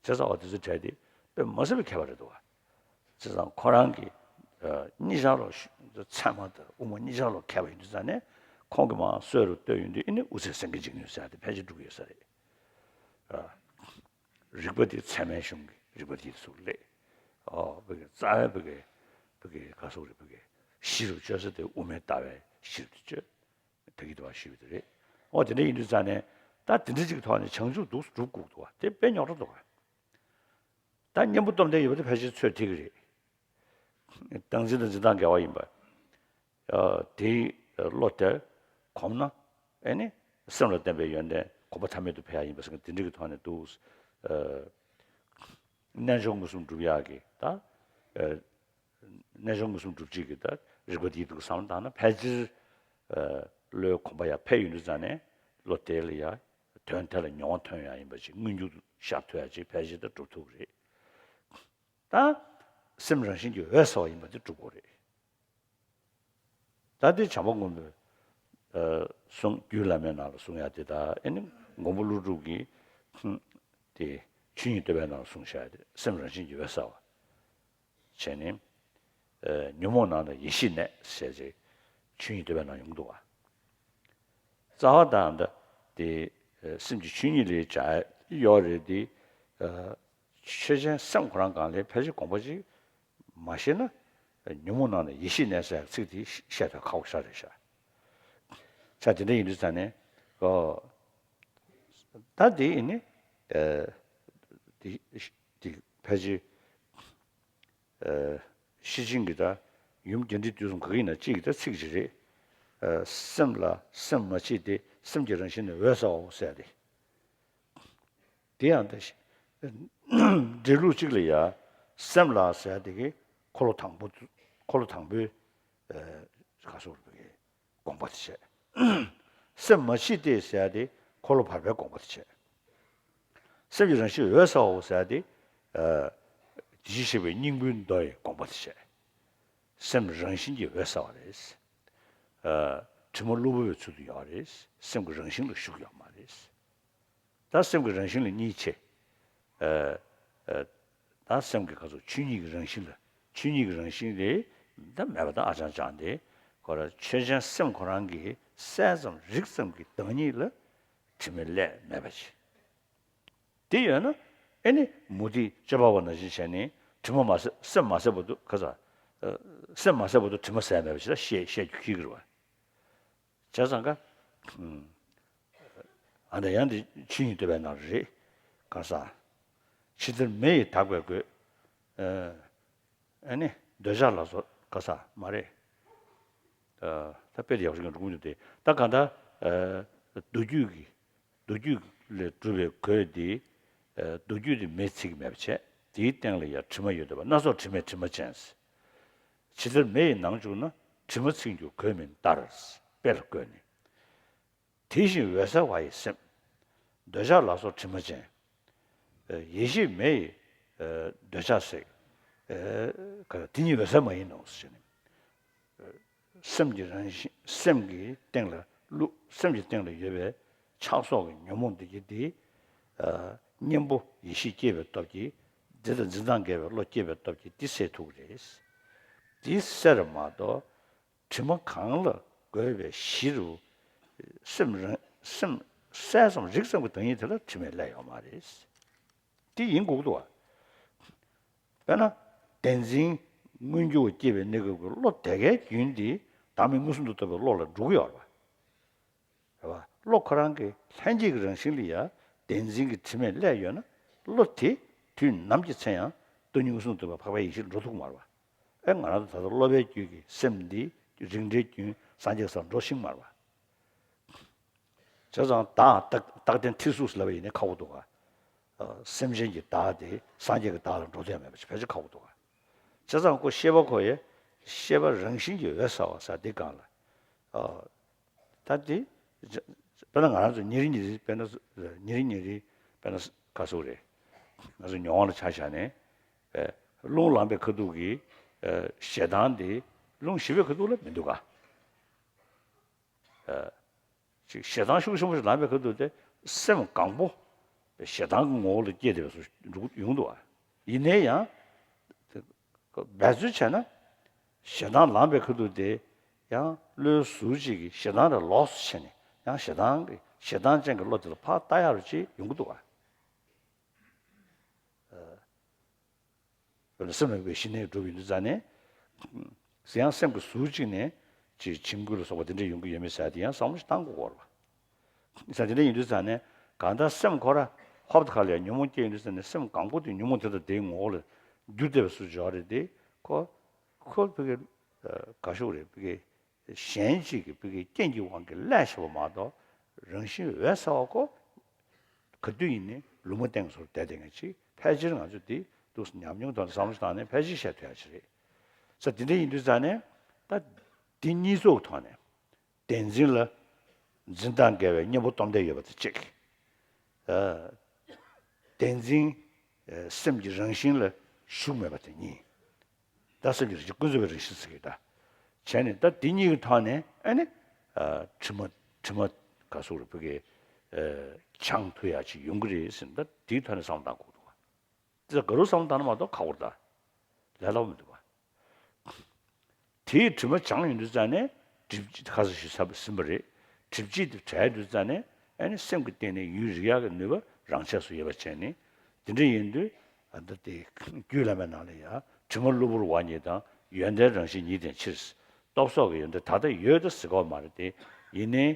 བྱས་ཙང་འོ་དེ་ཚོའི་གྲས་དེ་དཔེ་མ་སྲིད་པའི་མཁས་པ་རེད་འདུག་བ། བྱས་ཙང་ཁོ་རང་གིས། ཨ། གཉིས་ཆར་ལོ་ཤུ་ཚད་མ་དང་དབུ་མ་གཉིས་ཆར་ལོ་མཁས་པ་ཡིན་དུས་ཙང་ནས། ཁོང་གིས་མར་སྲོལ་རུ་བཏོད་ཡོང་དུས། ཨ་ནི་དབུ་ཚད་སེང་གེ་འཇིགས་ནུས་ཟེར་ཡ་དེ་ཕལ་ཆེར་འགྲུབ་ཀྱི་ཡོད་ས་རེད། ཨ། རིགས་པ་དེ་ཚད་མའི་གཞུང་གི་རིགས་པ་དེ་ཚུར་སླེབས། ཨོ། བོད་ཀྱི་རྩ་བའི་བོད་ཀྱི་བོད་ཀྱི་ག་སོགས་རེད། བོད་ཀྱི་གཞི་རུ་བཅོས་ས་དེ་དབུ་མའི་ལྟ་བའི་གཞི་རུ་བཅོས། ད་གི་དུ་བ་ཞུས་པ་དེ་རེད། ཨོ། དེ་འདྲ་ཡིན་དུས་ཙང་ནས་ད་དེ་འདྲ་ཅིག་གི་ཐོག་ནས་བྱང་ཆུབ་འདུག་སྒྲུབ་དགོས་འདུག་བ། དེ་དཔེ་རྙོག་དྲ་འདུག་བ། ད་གཉེན་པོ་སྟོབས་ལྡན་ཡོད་པ་དེ་ཕལ་ཆེར་ཚོད་ཐིག་གི་རེད། སྟངས་འཛིན་དང་འཛིན་སྟངས་འགལ་བ་ཡིན་པ། ཨ། དེའི་བློ་དེ་གོམས་ན། ཨེ་ནི་སེམས་ལ་བརྟེན་པའི་ཡོན་ཏན་གོམས་པ་ཐ་མལ་དུ་འཕེལ་ཡ་ཡིན་པ་ཟེར་མཁན་དེ་འདྲ་གི་ཐོག་ནས་འདུག་ཨ། རྣལ་འབྱོར་མངོན་སུམ་སྒྲུབ་ཡག་གི་ད། ཨ། རྣལ་འབྱོར་མངོན་སུམ་སྒྲུབ་བྱེད་ཀྱི་ད་རིགས་པ་དེའི་འདུག་བསམ་བློ་བཏང་ན། ཕལ་ཆེར། ཨ། བློའི་གོམས་པ་ཡར་འཕེལ་ཡོང་དུས་ཙང་ནས་བློ་དེ་ལ་ཡ། དོན་དེ་ལ་མྱོང་བ་ཐོན་ཡག་ཡིན་པ་ཅིག་མངོན་གྱུར་ཤར་ཐུབ་ཡག་ཅིག་ཕལ་ཆེར་ད་སྒྲུབ་ཐུབ་ཀྱི་རེད། ད་སེམས་རང་བཞིན་གྱིས་འོད་གསལ་བ་ཡིན་པ་དེ་སྒྲུབ་དགོས་རེད། ད་དེ་བྱམས་པ་མགོན་པོའི། ཨ། གསུང་རྒྱུད་བླ་མའི་ནང་ལ་གསུང་ཡག་དེ་དང་། ཨེ་ནི་མགོན་པོ་ཀླུ་སྒྲུབ་ཀྱིས། ཧུམ། དེ་ཆོས་ཉིད་བསྟོད་པའི་ནང་ལ་གསུངས་བཞག་ཡག་དེ། སེམས་རང་བཞིན་གྱིས་འོད་གསལ་བ། བྱས་ནས། ཨ། ཉོན་མོངས་ནང་ན་ཡེ་ཤེས་གནས་ཟེར་ཅིག་ཆོས་ཉིད་བསྟོད་པའི་ནང་ཡོང་གི་འདུག་བ། རྩ་བ་དང་ད་དེ། ཨ། སེམས་ཀྱི་ཆོས་ཉིད་ལ་སྦྱར་ཡོད་རེད་དེ། ཨ། ཆོས་ཅན་སེམས་ཁོ་རང་སྒང་ལ་ཕལ་ཆེར་དགོངས་པ་ཅིག་མ་བཞེས་ན། ཉོན་མོངས་ནང་ན་ཡེ་ཤེས་གནས་ཟེར་ཡག་ཚིག་དེ་བཤད་ཐུབ་ཁག་པོ་ཞེ་དྲག་རེད་ཤག་ཆ་དེ་འདྲ་ཡིན་དུས་ཙང་ནས། ཨོ། ད་དེ་ཡིན་ནི། ཨ། དེ་དེ་ཕལ་ཆེར། ཨ། ཤེར་ཕྱིན་གྱི་ད་ཡུམ་རྒྱས་འབྲིང་བསྡུས་གསུམ་ག་གི་ཡིན་ན་གཅིག་གི་ད་ཚིག་ཅིག་རེད། ཨ། སེམས་ལ་སེམས་མ་མཆིས་ཏེ། སེམས་ཀྱི་རང་བཞིན་ནི་འོད་གསལ་བའོ་ཟེར་ཏེ། དེ་ཡང་ད་འགྲེལ་ལུགས་གཅིག་ལ་ཡ། སེམས་ལ་ཟེར་དེ་གི་འཁོར་ལོ་དང་པོ། འཁོར་ལོ་དང་པོའི། ཨ། ག་སོགས་རིག་པའི་དགོངས་པ་དེ་བྱས། སེམས་མ་མཆིས་ཏེ་ཟེར་ཡ་དེ་འཁོར་ལོ་བར་པའི་དགོངས་པ་དེ་བྱས། སེམས་ཀྱི་རང་བཞིན་འོད་གསལ་བའོ་ཟེར་ཡ་དེ། ཨ། དེ་བཞིན་གཤེགས་པའི་སྙིང་པོའི་མདོ་ཡི་དགོངས་པ་དེ་བྱས། སེམས་རང་བཞིན་གྱིས་འོད་གསལ་བ་རེད། ཨ། དྲི་མ་གློ་བུར་བའི་ཚུལ་དུ་ཡོད་རེད། སེམས་ཀྱི་རང་བཞིན་ལ་ཞུགས་ཡོད་མ་རེད། ད་སེམས་ཀྱི་རང་བཞིན་ལ་གཉིས་ཕྱེ། ཨ་ཨ་ད་སེམས་ཀྱི་ག་ཚོད་ཆོས་ཉིད་ཀྱི་རང་བཞིན་ལ། ཆོས་ཉིད་ཀྱི་རང་བཞིན་དེ་ད་མེད་པ་དང་ཨ་ཅང་ཅང་དེ། ཁོ་ར་ཆོས་ཅན་སེམས་ཁོ་རང་གི་གསལ་ཙམ་རིག་ཙམ་གྱི་བདག་ཉིད་ལ་དྲི་མས་བསླད་མེད་པ་ཞིག་དེ་ཡོད་ན། ཨེ་ནི་མུ་སྟེགས་སྤྱོད་པ་པོ་ནང་བཞིན་བྱས་ནས་དྲི་མ་མ་བསལ། སེམས་མ་བསལ་བར་དུ་ག་ས། ཨ་སེམས་མ་བསལ་བར་དུ་དྲི་མ་བསལ་མེད་པ་ཞིག་ལ་བཤད་བཤད་རྒྱུ་ཁྱི་གི་རེད་བ། བྱས་ཙང་ཀ་ཨ་ནི་ཡང་འདི་ཆོས་ཉིད་བསྟོད་པའི་ནང་རེད། ག་ས། ཕྱི་ལྟར་མེ་ཡིས་དག་པའི་གོས། ཨ་ཨ་ནི་འདོད་ཆགས་ལ་སོགས་ག་ས་མ་རེད། ཨ་ད་དཔེ་དེ་ཡག་ཤོས་ཀྱང་འགྲོ་གི་འདུག་སྟེ། ད་གང་ལྟར་ཨ་མདོ་རྒྱུད་ཀྱི་མདོ་རྒྱུད་ལས་གྲུབ་པའི་གོས་འདི། ཨ་མདོ་རྒྱུད་དེ་མེས་ཚིག་མེད་པ་བྱས། དེའི་སྟེང་ལ་ཡང་དྲི་མ་ཡོད་འདོད་པ། སྣ་ཚོགས་དྲི་མས་དྲི་མ་ཅན། ཇི་ལྟར་མེ་ཡི་ནང་བཅུག་ན། དྲི་མ་ཚིག་འགྱུར་གོས་མིན་ལྟར། དཔེ་ལ་བཀོད་ནས། དེ་བཞིན་འོད་གསལ་བ་ཡི་སེམས། འདོད་ཆགས་ལ་སོགས་དྲི་མ་ཅན། ཡེ་ཤེས་མེ་ཡིས་འདོད་ཆགས་བསྲེག། དེ་ཉིད་འོད་གསལ་མ་ཡིན་ནོ་ཞེས་ནས། སེམས་ཀྱི་རང་བཞིན། སེམས་ཀྱི་སྟེང་ལ་བླུག་སེམས་ཀྱི་སྟེང་ལ་ཡོད་པའི་ཆགས་སོགས་ཀྱི་ཉོན་མོངས་འདི་གྱིས་འདི། གཉེན་པོ་ཡེ་ཤེས་སྐྱེས་པའི་སྟོབས་ཀྱིས། འདི་དང་འཛིན་སྟངས་འགལ་བའི་བློ་སྐྱེས་པའི་སྟོབས་ཀྱིས་འདི་སེལ་ཐུབ་ཀྱི་རེད། འདི་སེལ་མ་གཏོགས། དྲི་མ་གང་ལ་གོས་པའི་གཞི་རུ། སེམས་རང་སེམས་གསལ་ཙམ་རིག་ཙམ་གྱི་བདག་ཉིད་དེ་ལ་དྲི་མས་བསླད་ཡོད་མ་རེད། དེ་ཡིན་དགོས་ཀྱི་འདུག་བ། དཔེར་ན། བདེན་འཛིན་མངོན་གྱུར་བ་སྐྱེས་པའི་གནས་སྐབས་ཀྱི་བློ་དེ་གའི་རྒྱུན་དེ་བདག་མེད་མངོན་སུམ་དུ་རྟོགས་པའི་བློ་ལ་འགྲོ་གི་ཡོད་རེད་བ། རེད་བ། བློ་ཁོ་རང་གི་ལྷན་སྐྱེས་ཀྱི་རང་བཞིན་ལ་ཡང་བདེན་འཛིན་གྱི་དྲི་མས་བསླད་ཡོད་ན། བློ་དེ་དུས་ནམ་གྱི་ཚེ་ཡང་སྟོང་ཉིད་མངོན་སུམ་དུ་རྟོགས་པའི་འཕགས་པའི་ཡེ་ཤེས་ལ་འགྲོ་ཐུབ་ཀྱི་མ་རེད་བ། ཨེ་ང་རང་ཚོ་ད་ལྟ་སློབ་པའི་རྒྱུད་ཀྱི་སེམས་འདི་རིགས་འདྲའི་རྒྱུན་སངས་རྒྱས་སར་འགྲོ་ཤེས་ཀྱི་མ་རེད་བ། བྱས་ཙང་བདག་རྟག་རྟག་བརྟན་ཐེར་ཟུག་ཟེར་ལབ་པ་ཡིན་ན་ཁག་པོ་འདུག་ག་ཨ་སེམས་ཅན་གྱི་བདག་དེ་སངས་རྒྱས་ཀྱི་བདག་ལ་འགྲོ་འདོད་མེད་པ་ཞིག་ཕལ་ཆེར་ཁག་པོ་འདུག་ག་བྱས་ཙང་ཁོ་ཤེས་པ་ཁོ་ཡི་ཤེས་པ་རང་བཞིན་གྱིས་འོད་གསལ་བ་ཟེར་འདི་སྒང་ལ། ཨ་ད་དེ། དཔེར་ན་ང་རང་ཚོ་ཉིན་རེ་ཉིན་རེ་དཔེར་ན་ཉིན་རེ་ཉིན་རེ་དཔེར་ན་ག་ཟེར་རེད། ང་ཚོ་མྱོང་བ་ལ་ཆ་བཞག་ནས། ཨ་རླུང་ལངས་པའི་ཁ་ཐུག་གི་ཨ་ཞེ་སྡང་དེ་རླུང་ཞི་བའི་ཁ་ཐུག་ལ་མི་འདུག་ག་ཨ་ཅིག་ཞེ་སྡང་ཤུགས་ཆེན་པོ་ཞིག་ལངས་པའི་ཁ་ཐུག་དེ་སེམས་གང་པོ་ཞེ་སྡང་གི་ངོ་བོ་ལ་སྐྱེས་བསྡད་པའི་བཟོ་འདུག་ཡོང་འདུག་བ། ཡིན་ནའི་ཡང་འབད་རྩོལ་བྱས་ན་ཞེ་སྡང་ལངས་པའི་ཁ་ཐུག་དེ་ཡང་བློའི་ཟུར་གཅིག་གིས་ཞེ་སྡང་དེ་ལོགས་སུ་ཕྱེ་ནས་ཡང་ཞེ་སྡང་གི་ཞེ་སྡང་ཅན་གྱི་བློ་དེ་ལ་ཕར་ལྟ་ཡག་རུ་ཅིག་ཡོང་གི་འདུག་བ། དཔེར་ན་སེམས་ལ་དམིགས་པའི་ཞི་གནས་སྒྲུབ་ཡོང་དུས་ཙང་ནས། ཡང་སེམས་ཀྱི་ཟུར་གཅིག་ནས་ཅིག་བྱིང་རྒོད་ལ་སོགས་པ་དེ་འདྲ་ཡོང་གི་ཡོད་མེད་ཟེར་དེ་ཡང་བསམ་བློ་ཞིག་བཏང་དགོས་ཀྱི་ཡོད་རེད་བ། ཡིན་ཙང་དེ་འདྲ་ཡིན་དུས་ཙང་ནས་གང་ལྟར་སེམས་ཁོ་ར་ཧོབ་ཏེ་ཁ་ལ་ཡང་ཉོན་མོངས་སྐྱེ་ཡོང་དུས་ཙང་ནས་སེམས་གང་པོ་དེ་ཉོན་མོངས་དེ་དང་དེའི་ངོ་བོ་ལ་འགྱུར་བསྡད་པའི་བཟོ་ཅིག་ཡོད་རེད་དེ། ཁོ་ཁོ་ཕ་གི་དགའ་ཤོས་རེད་ཕ་གི། གཞན་གཅིག་གི་ཕ་གི་རྐྱེན་གྱི་དབང་གིས་བསླད་བྱས་པ་མ་གཏོགས། རང་བཞིན་འོད་གསལ་བ་ཁོ་ག་དུས་ཡིན་ནའི་ལུང་མ་བསྟན་གྱི་བཟོ་འདྲ་བསྡད་བསྡད་མཁན་ཅིག་ཕལ་ཆེར་ང་ཚོས་འདི་འདུག་སེ་ཉམས་མྱོང་ཐོག་ནས་བསམ་བློ་བཏང་ནས་ཕལ་ཆེར་བཤད་ཐུབ་ཡག་ཅིག་རེད། ས་དེ་འདྲ་ཡིན་དུས་ཙང་ནས་ད་འདི་གཉིས་ཚོགས་ཀྱི་ཐོག་ནས་བདེན་འཛིན་ལ་འཛིན་སྟངས་འགལ་བའི་གཉེན་པོ་སྟོབས་ལྡན་ཡོད་པ་དེ་གཅིག་ཨ་བདེན་འཛིན་ཨ་སེམས་ཀྱི་རང་བཞིན་ལ་ཞུགས་མེད་པ་དེ་གཉིས། ད་སེམས་ཀྱི་རིགས་ཀུན་རྫོབ་པའི་རང་བཞིན་ཟེར་གྱི་ད། བྱས་ནས་ད་འདི་གཉིས་ཀྱི་ཐོག་ནས་ཨ་ནི། ཨ་དྲི་མ་དྲི་མ་ག་ཟེར་རེད་ཕ་གི། ཨ་འཆང་ཐུབ་ཡག་ཅིག་ཡོང་གི་རེད་ཟེར་ནས་ད་དེའི་ཐོག་ནས་བསམ་བློ་བཏང་དགོས་འདུག་བ། འདི་ལ་ག་རུ་བསམ་བློ་བཏང་ན་མ་གཏོགས་ཁག་པོ་རེད་ད། ལས་སླ་པོ་མི་འདུག་བ། དེའི་དྲི་མ་སྦྱངས་ཡོང་དུས་ཙང་ནས་སྒྲིབ་བྱེད་ཁ་ས་ཞིག་ཟིན་པ་རེད། སྒྲིབ་བྱེད་དེ་བྲལ་དུས་ཙང་ནས་ཨ་ནི་སེམས་ཀྱི་སྟེང་ནས་ཡུན་རིང་ཡག་གི་ནུས་པ་རང་ཆས་སུ་ཡོད་པ་བྱས་ནས། དེ་འདྲ་ཡིན་དུས་ཨ་ད་དེ་རྒྱུད་བླ་མའི་ནང་ལ་ཡང་དྲི་མ་གློ་བུར་བ་ཉིད་དང་ཡོན་ཏན་རང་བཞིན་ཉིད་ལྡན་ཕྱིར། སྟོབས་སོགས་ཀྱི་ཡོན་ཏན་ད་ལྟ་ཡོད་དོ་ཟེར་གྱི་ཡོད་མ་རེད་དེ། ཡིན་ནའི་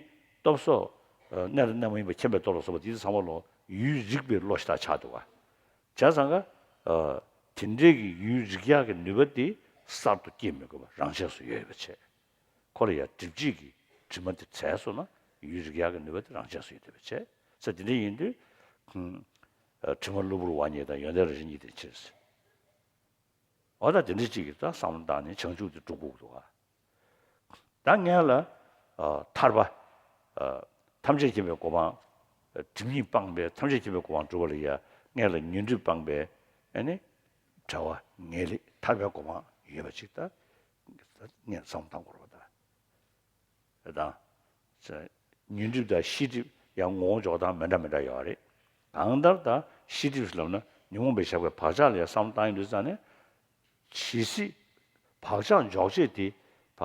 སྟོབས་སོགས་གནས་དང་གནས་མ་ཡིན་པ་མཁྱེན་པའི་སྟོབས་ལ་སོགས་པ་དེ་ཚང་མ་ལོ་ཡུན་རིང་པའི་བློ་ཞིག་ད་ཆགས་འདུག་བ། བྱས་ཙང་ཀ་ཨ་དེ་འདྲའི་གི་ཡུན་རིང་ཡག་གི་ནུས་པ་དེ་གསར་དུ་སྐྱེ་མི་དགོས་པ་རང་ཆས་སུ་ཡོད་ཡོད་པ་བྱས། ཁོ་ལ་ཡང་སྒྲིབ་བྱེད་ཀྱི་དྲི་མ་དེ་བྲལ་སོང་ན་ཡུན་རིང་ཡག་གི་ནུས་པ་དེ་རང་ཆས་སུ་ཡོད་བསྡད་པ་བྱས། ས་དེ་འདྲ་ཡིན་དུས། ཨ་དྲི་མ་གློ་བུར་བ་ཉིད་དང་ཡོན་ཏན་རང་བཞིན་ཉིད་ལྡན་ཕྱིར། འོ་ད་དེ་འདྲ་ཅིག་གིས་ད་བསམ་བློ་བཏང་ནས་བྱང་ཆུབ་དེ་སྒྲུབ་དགོས་འདུག་ག་ད་སྔོན་ལ་ཨ་ཐར་པ། ཨ་ཐམས་ཅད་མཁྱེན་པའི་གོ་འཕང་། སྒྲིབ་གཉིས་སྤངས་པའི་ཐམས་ཅད་མཁྱེན་པའི་གོ་འཕང་སྒྲུབ་པ་ལ་ཡ་སྔོན་ལ་ཉོན་སྒྲིབ་སྤངས་པའི་ཨ་ནི་བྲལ་བ་ངེས་ལེགས་ཐར་པའི་གོ་འཕང་ཡོད་པ་ཅིག་ད་སྔོན་བསམ་བློ་བཏང་དགོས་རེད་པ་ད། དང་ ཉོན་སྒྲིབ་དང་ཤེས་སྒྲིབ་ཡང་ངོ་བོ་འཇོག་སྟངས་མི་འདྲ་མི་འདྲ་ཡོད་རེད། གང་ལྟར་ད་ཤེས་སྒྲིབ་ལབ་ན་ཉོན་མོངས་པའི་ཞགས་པའི་བག་ཆགས་ལ་ཡང་བསམ་བློ་བཏང་ཡོང་དུས་ཙང་ནས། ཇི་སྲིད་བག་ཆགས་འཇོག་བྱེད་དེ་བ་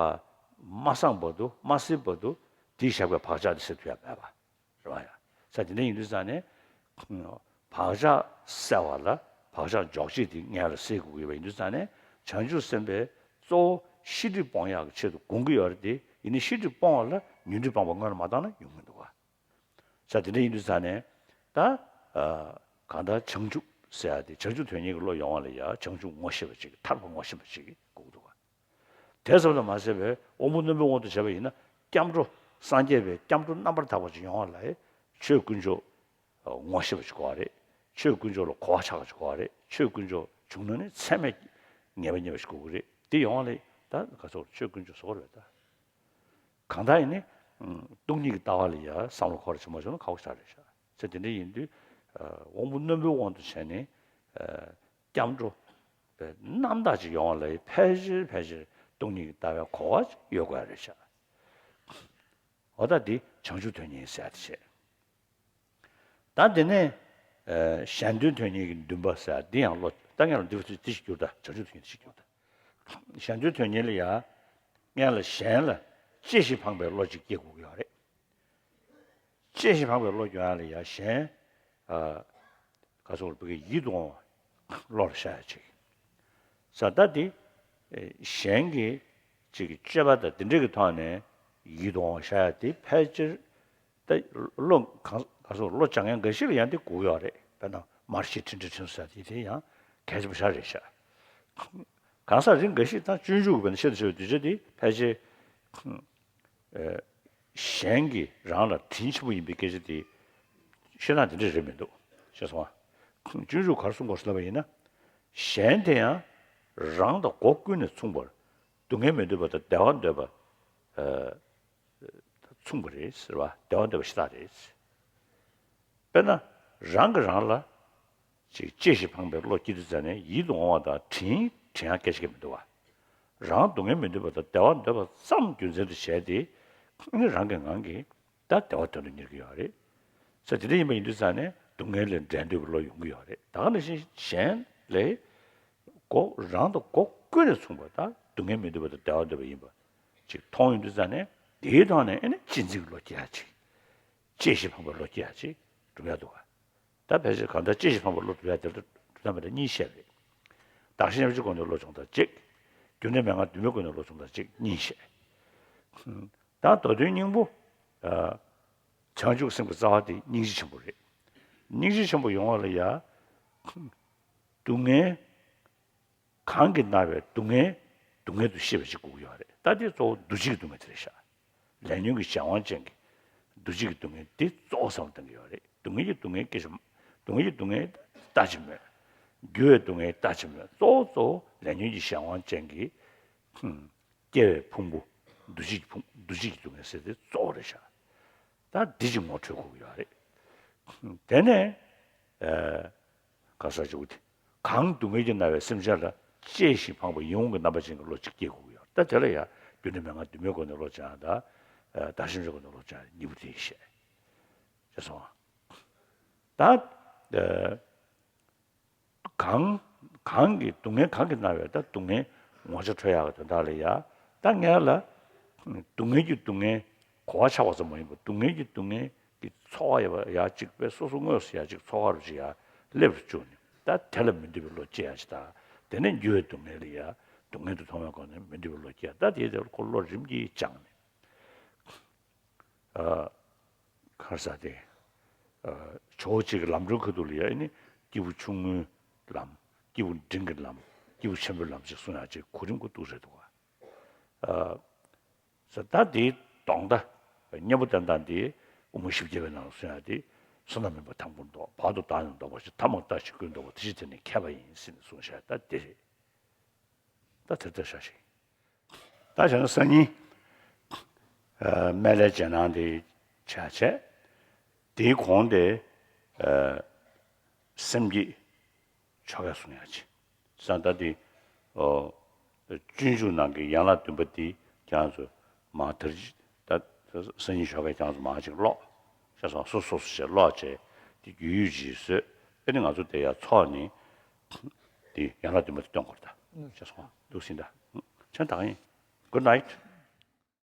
མ་སངས་བར་དུ་མ་སེལ་བར་དུ་དེའི་ཞགས་པའི་བག་ཆགས་དེ་སེལ་ཐུབ་ཡ་མེད་པ་རེད་བ་ཡ། ས་དེ་འདྲ་ཡིན་དུས་ཙང་ནས་བག་ཆགས་སེལ་བ་ལ་བག་ཆགས་འཇོག་བྱེད་དེ་སྔོན་ལ་སེལ་དགོས་ཀྱི་ཡོད་པ་ཡིན་དུས་ཙང་ནས་བྱང་ཆུབ་སེམས་དཔའི་གཙོ་བོ་ཤེས་སྒྲིབ་སྤོང་ཡག་གི་ཆེད་དུ་དགོངས་ཀྱི་ཡོད་རེད་དེ། ཡིན་ནའི་ཤེས་སྒྲིབ་སྤོང་བ་ལ་ཉོན་སྒྲིབ་སྤངས་པ་སྔོན་ལ་མ་བཏང་ན་ཡོང་གི་མི་འདུག་བ། ས་དེ་འདྲ་ཡིན་དུས་ཙང་ནས་ད་ཨ་གང་ལྟར་བྱང་ཆུབ་ཟེར་ཡ་དེ་བྱང་ཆུབ་དོན་གཉེར་གྱི་བློ་ཡོང་བ་ལ་ཡ་བྱང་ཆུབ་ངོ་ཤེས་པ་ཅིག་ཐར་པ་ངོ་ཤེས་པ་ཅིག་དགོས་ཀྱི་འདུག་བ། དེ་ཙམ་དུ་མ་ཟད་པའི་དབང་པོ་རྣོན་པོའི་དབང་དུ་བྱས་པ་ཡིན་ན་སྐྱབས་འགྲོ་སངས་རྒྱས་པའི་སྐྱབས་འགྲོ་རྣམ་པར་དག་པ་ཅིག་ཡོང་བ་ལ་ཡ་ཆོས་དཀོན་མཆོག་ངོ་ཤེས་པ་ཅིག་དགོས་པ་རེད། ཆོས་དཀོན་མཆོག་ལ་གོ་བ་ཆགས་པ་ཅིག་དགོས་པ་རེད། ཆོས་དཀོན་མཆོག་བྱུང་ན་ནི་ཚད་མས་ངེས་པ་རྙེད་པ་ཞིག་དགོས་ཀྱི་རེད། དེ་ཡོང་བ་ལ་ད་ག་ཚོད་ཆོས་དཀོན་མཆོག་བཟོ་དགོས་རེད་ད། གང་ལྟར་ཡིན་ནི། སྟོང་ཉིད་ཀྱི་ལྟ་བ་ལ་ཡང་བསམ་བློ་འཁོར་བྱེད་མ་བྱུང་ན་ཁག་པོ་ཞིག་རེད་ཤག་ཚེ་དེ་འདྲ་ཡིན་དུས། དབང་པོ་རྣོན་པོའི་དབང་དུ་བྱས་ནས། སྐྱབས་འགྲོ། རྣམ་དག་ཅིག་ཡོང་བ་ལ་ཕལ་ཆེར་ཕལ་ཆེར་སྟོང་ཉིད་ཀྱི་ལྟ་བའི་གོ་བ་ཡོད་དགོས་རེད་ཤག་འོ་ད་འདི་བྱང་ཆུབ་དོན་གཉེར་ཟེར་ཡ་དེ་བྱས། ད་དེ་ནས། གཞན་དོན་དོན་གཉེར་གྱི་འདུན་པ་ཟེར་འདི་ཡང་བློ་ད་སྔོན་ལ་འདི་བ་དེ་ཞིག་གྱུར་ད་བྱང་ཆུབ་དོན་གཉེར་དེ་ཞིག་གྱུར་ད། གཞན་དོན་དོན་གཉེར་ལ་ཡ། སྔོན་ལ་གཞན་ལ་གཅེས་ཤིང་ཕངས་པའི་བློ་ཅིག་སྐྱེ་དགོས་ཀྱི་ཡོད་རེད། གཅེས་ཤིང་ཕངས་པའི་བློ་སྐྱོང་ཡ་ལ་ཡ་གཞན། ག་སོགས་བོད་སྐད་ཡིད་དུ་འོང་བ་བློ་ལ་ཤར་ཡ་ཅིག་ས་ད་དེ། གཞན་གྱི་ཅིག་གི་སྤྱོད་པ་དང་དེ་འདྲ་གི་ཐོག་ནས་ཡིད་དུ་འོང་བ་ཤར་ཡ་དེ་ཕལ་ཆེར། ད་བློ་གང་ག་སོགས་བློ་སྦྱང་མཁན་འགའ་ཞིག་ལ་ཡང་དེ་དགོས་ཡོད་རེད། དཔེར་ན་མར་ཤེས་ཁྲིན་ཏྲི་ཁྲིན་ཟེར་དེ་དེ་ཡང་གལ་ཆེན་པོ་ཞིག་རེད་ཤག་གང་ཟག་རིགས་འགའ་ཞིག་དང་སྤྱོད་འཇུག་གི་བར་ན་ཤེས་དུ་ཆེ་བའི་གདུལ་བྱ་དེ་ཕལ་ཆེར་གཞན་གྱིས་རང་ལ་དྲིན་ཆེན་པོ་ཡིན་པའི་སྐད་ཆ་དེ་བཤད་སྟངས་དེ་འདྲ་རེད་མི་འདུག་ཤེས་སོང་ང་། སྤྱོད་འཇུག་ག་རེ་གསུང་དགོས་ཟེར་ལབ་པ་ཡིན་ན། གཞན་དེ་ཡང་རང་དང་སྒོ་ཀུན་ནས་མཚུངས་པར་སྡུག་བསྔལ་མི་འདོད་པ་དང་བདེ་བ་འདོད་པ། མཚུངས་པ་རེད་ཟེར་བ་བདེ་བ་འདོད་པ་ཤ་སྟག་རེད། དཔེར་ན་རང་གིས་རང་ལ་ཅིག་གཅེས་ཤིང་ཕངས་པའི་བློ་སྐྱེ་དུས་ཙམ་ནས་ཡིད་དུ་འོང་བ་དང་དྲན་དྲན་ཡག་སྐད་ཆ་གང་ཡང་མི་འདུག་བ། རང་སྡུག་བསྔལ་མི་འདོད་པ་དང་བདེ་བ་འདོད་པ་ཙམ་རྒྱུ་མཚན་དུ་བྱས་ཏེ་ཨ་ནི་རང་གིས་རང་གི་ད་བདེ་བ་དོན་དུ་གཉེར་གྱི་ཡོད་རེད། ས་དེ་འདྲ་ཡིན་པ་ཡིན་དུས་ཙམ་ནས་སྡུག་བསྔལ་ལས་འབྲལ་འདོད་པའི་བློ་ཡོང་གི་ཡོད་རེད། ད་ག་ནང་བཞིན་གཞན་ལས་སྒོ་རང་དང་སྒོ་ཀུན་ནས་མཚུངས་པ་དང་སྡུག་བསྔལ་མི་འདོད་པ་དང་བདེ་བ་འདོད་པ་ཡིན་པ་ཅིག་མཐོང་ཡོང་དུས་ཙམ་ནས་དེའི་ཐོག་ནས་ཨ་ནི་གཅེས་འཛིན་གྱི་བློ་སྐྱེ་ཡག་ཅིག་གཅེས་ཤིང་ཕངས་པའི་བློ་སྐྱེ་ཡག་ཅིག་སྒྲུབ་ཡག་འདུག་ག་ད་ཕལ་ཆེར་གང་ལྟར་གཅེས་ཤིང་ཕངས་པའི་བློ་སྒྲུབ་ཡག་དེ་ལ་སྒྲུབ་སྟངས་མི་འདྲ་གཉིས་བཤད་པ་རེད། གདགས་གཞན་ཉེ་བར་སྤྱོད་ཀྱི་སྒོ་ནས་བློ་སྦྱོང་སྟངས་གཅིག་རྒྱུ་འབྲས་མན་ངག་འདུན་མའི་སྒོ་ནས་བློ་སྦྱོང་སྟངས་གཅིག་གཉིས་བཤད། ད་མདོ་དོན་སྙིང་པོ། བྱང་ཆུབ་སེམས་ཀྱི་རྩ་བ་དེ་སྙིང་རྗེ་ཆེན་པོ་རེད། སྙིང་རྗེ་ཆེན་པོ་ཡོང་བ་ལ་ཡ། སྡུག་བསྔལ། གང་གིས་མནར་བའི་སྡུག་བསྔལ། སྡུག་བསྔལ་དུ་ཤེས་པ་ཅིག་དགོས་ཀྱི་ཡོད་རེད། ད་དེ་གཙོ་བོ་འདུ་བྱེད་ཀྱི་སྡུག་བསྔལ་དེ་རེད་ཤག་ལས་ཉོན་གྱི་གཞན་དབང་ཅན་གྱི་འདུ་བྱེད་ཀྱི་སྡུག་བསྔལ་དེ་གཙོ་བོ་བསམ་བློ་གཏོང་གི་ཡོད་རེད། སྡུག་བསྔལ་གྱི་སྡུག་བསྔལ་སྐད་ཆ། སྡུག་བསྔལ་གྱི་སྡུག་བསྔལ་ལྟ་ཅི་སྨོས། འགྱུར་བའི་སྡུག་བསྔལ་ལྟ་ཅི་སྨོས། གཙོ་བོ་གཙོ་བོ་ལས་ཉོན་གྱི་གཞན་དབང་ཅན་གྱི། སྐྱེ་བའི་ཕུང་པོ། འདུ་བྱེད་ཀྱི་ཕུང་འདུ་བྱེད་ཀྱི་སྡུག་བསྔལ་ཟེར་དེ་གཙོ་བོ་རེད་ཤག་ད་འདི་ཅིག་ངོ་འཕྲོད་དགོས་ཀྱི་ཡོད་རེད། དེ་ནས། ག་ས་ཅིག་དེ། གང་སྡུག་བསྔལ་གྱིས་མནར་བའི་སེམས་ཅན་ལ་གཅེས་ཤིང་ཕངས་པ་ཡིད་འོང་གི་རྣམ་པ་ཅན་གྱི་བློ་གཅིག་སྐྱེ་དགོས་ཀྱི་ཡོད། ད་དེ་ལ་ཡང་རྒྱུ་འབྲས་མན་ངག་འདུན་མའི་སྒོ་ནས་བློ་སྦྱང་དང་། བདག་གཞན་སྤྱོད་སྒོ་ནས་བློ་སྦྱང་གཉིས་པོ་དེ་བཤད། ཅེས་སོ། ད། གང་གང་གི་སྡུག་བསྔལ་གང་གིས་མནར་བའི་ད་སྡུག་བསྔལ་ངོ་ཆ་འཕྲོད་ཡག་གི་དོན་དག་ལ་ཡ། ད་ངས་ལ། སྡུག་བསྔལ་གྱི་སྡུག་བསྔལ་གོ་བ་ཆགས་པ་ཙམ་མ་ཡིན་པར་སྡུག་བསྔལ་གྱི་སྡུག་བསྔལ། གྱི་ཚོར་བ་ཡོད་པ་ཡ་གཅིག་པའི་སོ་སོ་དངོས་སུ་ཡ་གཅིག་ཚོར་བ་རུ་ཅིག་ཡ་སླེབས་རུ་བཅུག་ནས་ད་དེ་ལ་མི་འདོད་པའི་བློ་སྐྱེ་ཡ་ཅིག་དང་། དེ་ནས་འགྱུར་བའི་སྡུག་བསྔལ་ལ་ཡ་སྡུག་བསྔལ་དུ་མཐོང་བའི་སྒོ་ནས་མི་འདོད་པའི་བློ་སྐྱེ་ཡ། ད་དེའི་དེར་ཁོ་བློ་རིམ་གྱིས་སྦྱངས་ནས། ཨ། ག་རེ་ཟེར་དེ། ཨ། ཇོ་བོ་གཅིག་གི་ལམ་སྒྲོན་ཁ་ཐུག་ལ་ཡ་ནི་སྐྱེས་བུ་ཆུང་ངུའི་ལམ། སྐྱེས་བུ་འབྲིང་གི་ལམ། སྐྱེས་བུ་ཆེན་པོའི་ལམ་ཅིག་གསུང་ཡ་ཅིག་གོ་རིམ་ཁ་ཐུག་རེད་འདུག་ག་ཨ། ས་ད་དེའི་དོན་དག་གཉེན་པོ་བསྟན་སྟངས་དེ་དབུ་མ་བཞི་བརྒྱ་པའི་ནང་ལ་གསུངས་ཡ་དེ། བསོད་ནམས་མིན་པ་དང་པོར་བཟློག་བར་དུ་བདག་ནི་བཟློག་པར་བྱ། ཐ་མ་ལྟ་ཞིག་ཀུན་བཟློག་པ། དེ་ཕྱིར་དེ་ནི་མཁས་པ་ཡིན། ཟེར་ནས་གསུངས་བཞག་ད་དེ་རེད། ད་དེ་ལྟར་བཞག་ཞིང་། ད་བྱས་ན་སང་ཉིན། ཨ། སྨན་བླའི་རྗེས་གནང་དེ་བྱ་བྱས། དེའི་གོང་དེ། ཨ། སེམས་བསྐྱེད། ཆོ་ག་གསུང་ཡག་ཅིག་སང་ད་དེ། ཨོ། སྤྱོད་འཇུག་ནང་གི་ཡན་ལག་བདུན་པ་དེ་ཁྱེད་རང་ཚོ་མ་དར་ཅིག་ད་ སང་ཉིན་ཞོགས་ཀས་ཀྱང་མར་ཅིག་ཀློག་ཤེས་སོང་། སོ་སོ་སོ་ཞེས་ཀློག་བྱས་དེ་རྒྱུས་ཡོད་ཅིག་བཟོས། ཨ་ནི་ང་ཚོ་དེ་ཡར་ཚོགས་ནས་དེ་ཡན་ལག་བདུན་པ་དེ་སྟོན་དགོས་རེད་ད། ཤེས་སོང་། འདུག་སེ་ད། ཆ་ད་ག་ཡིན། Good night.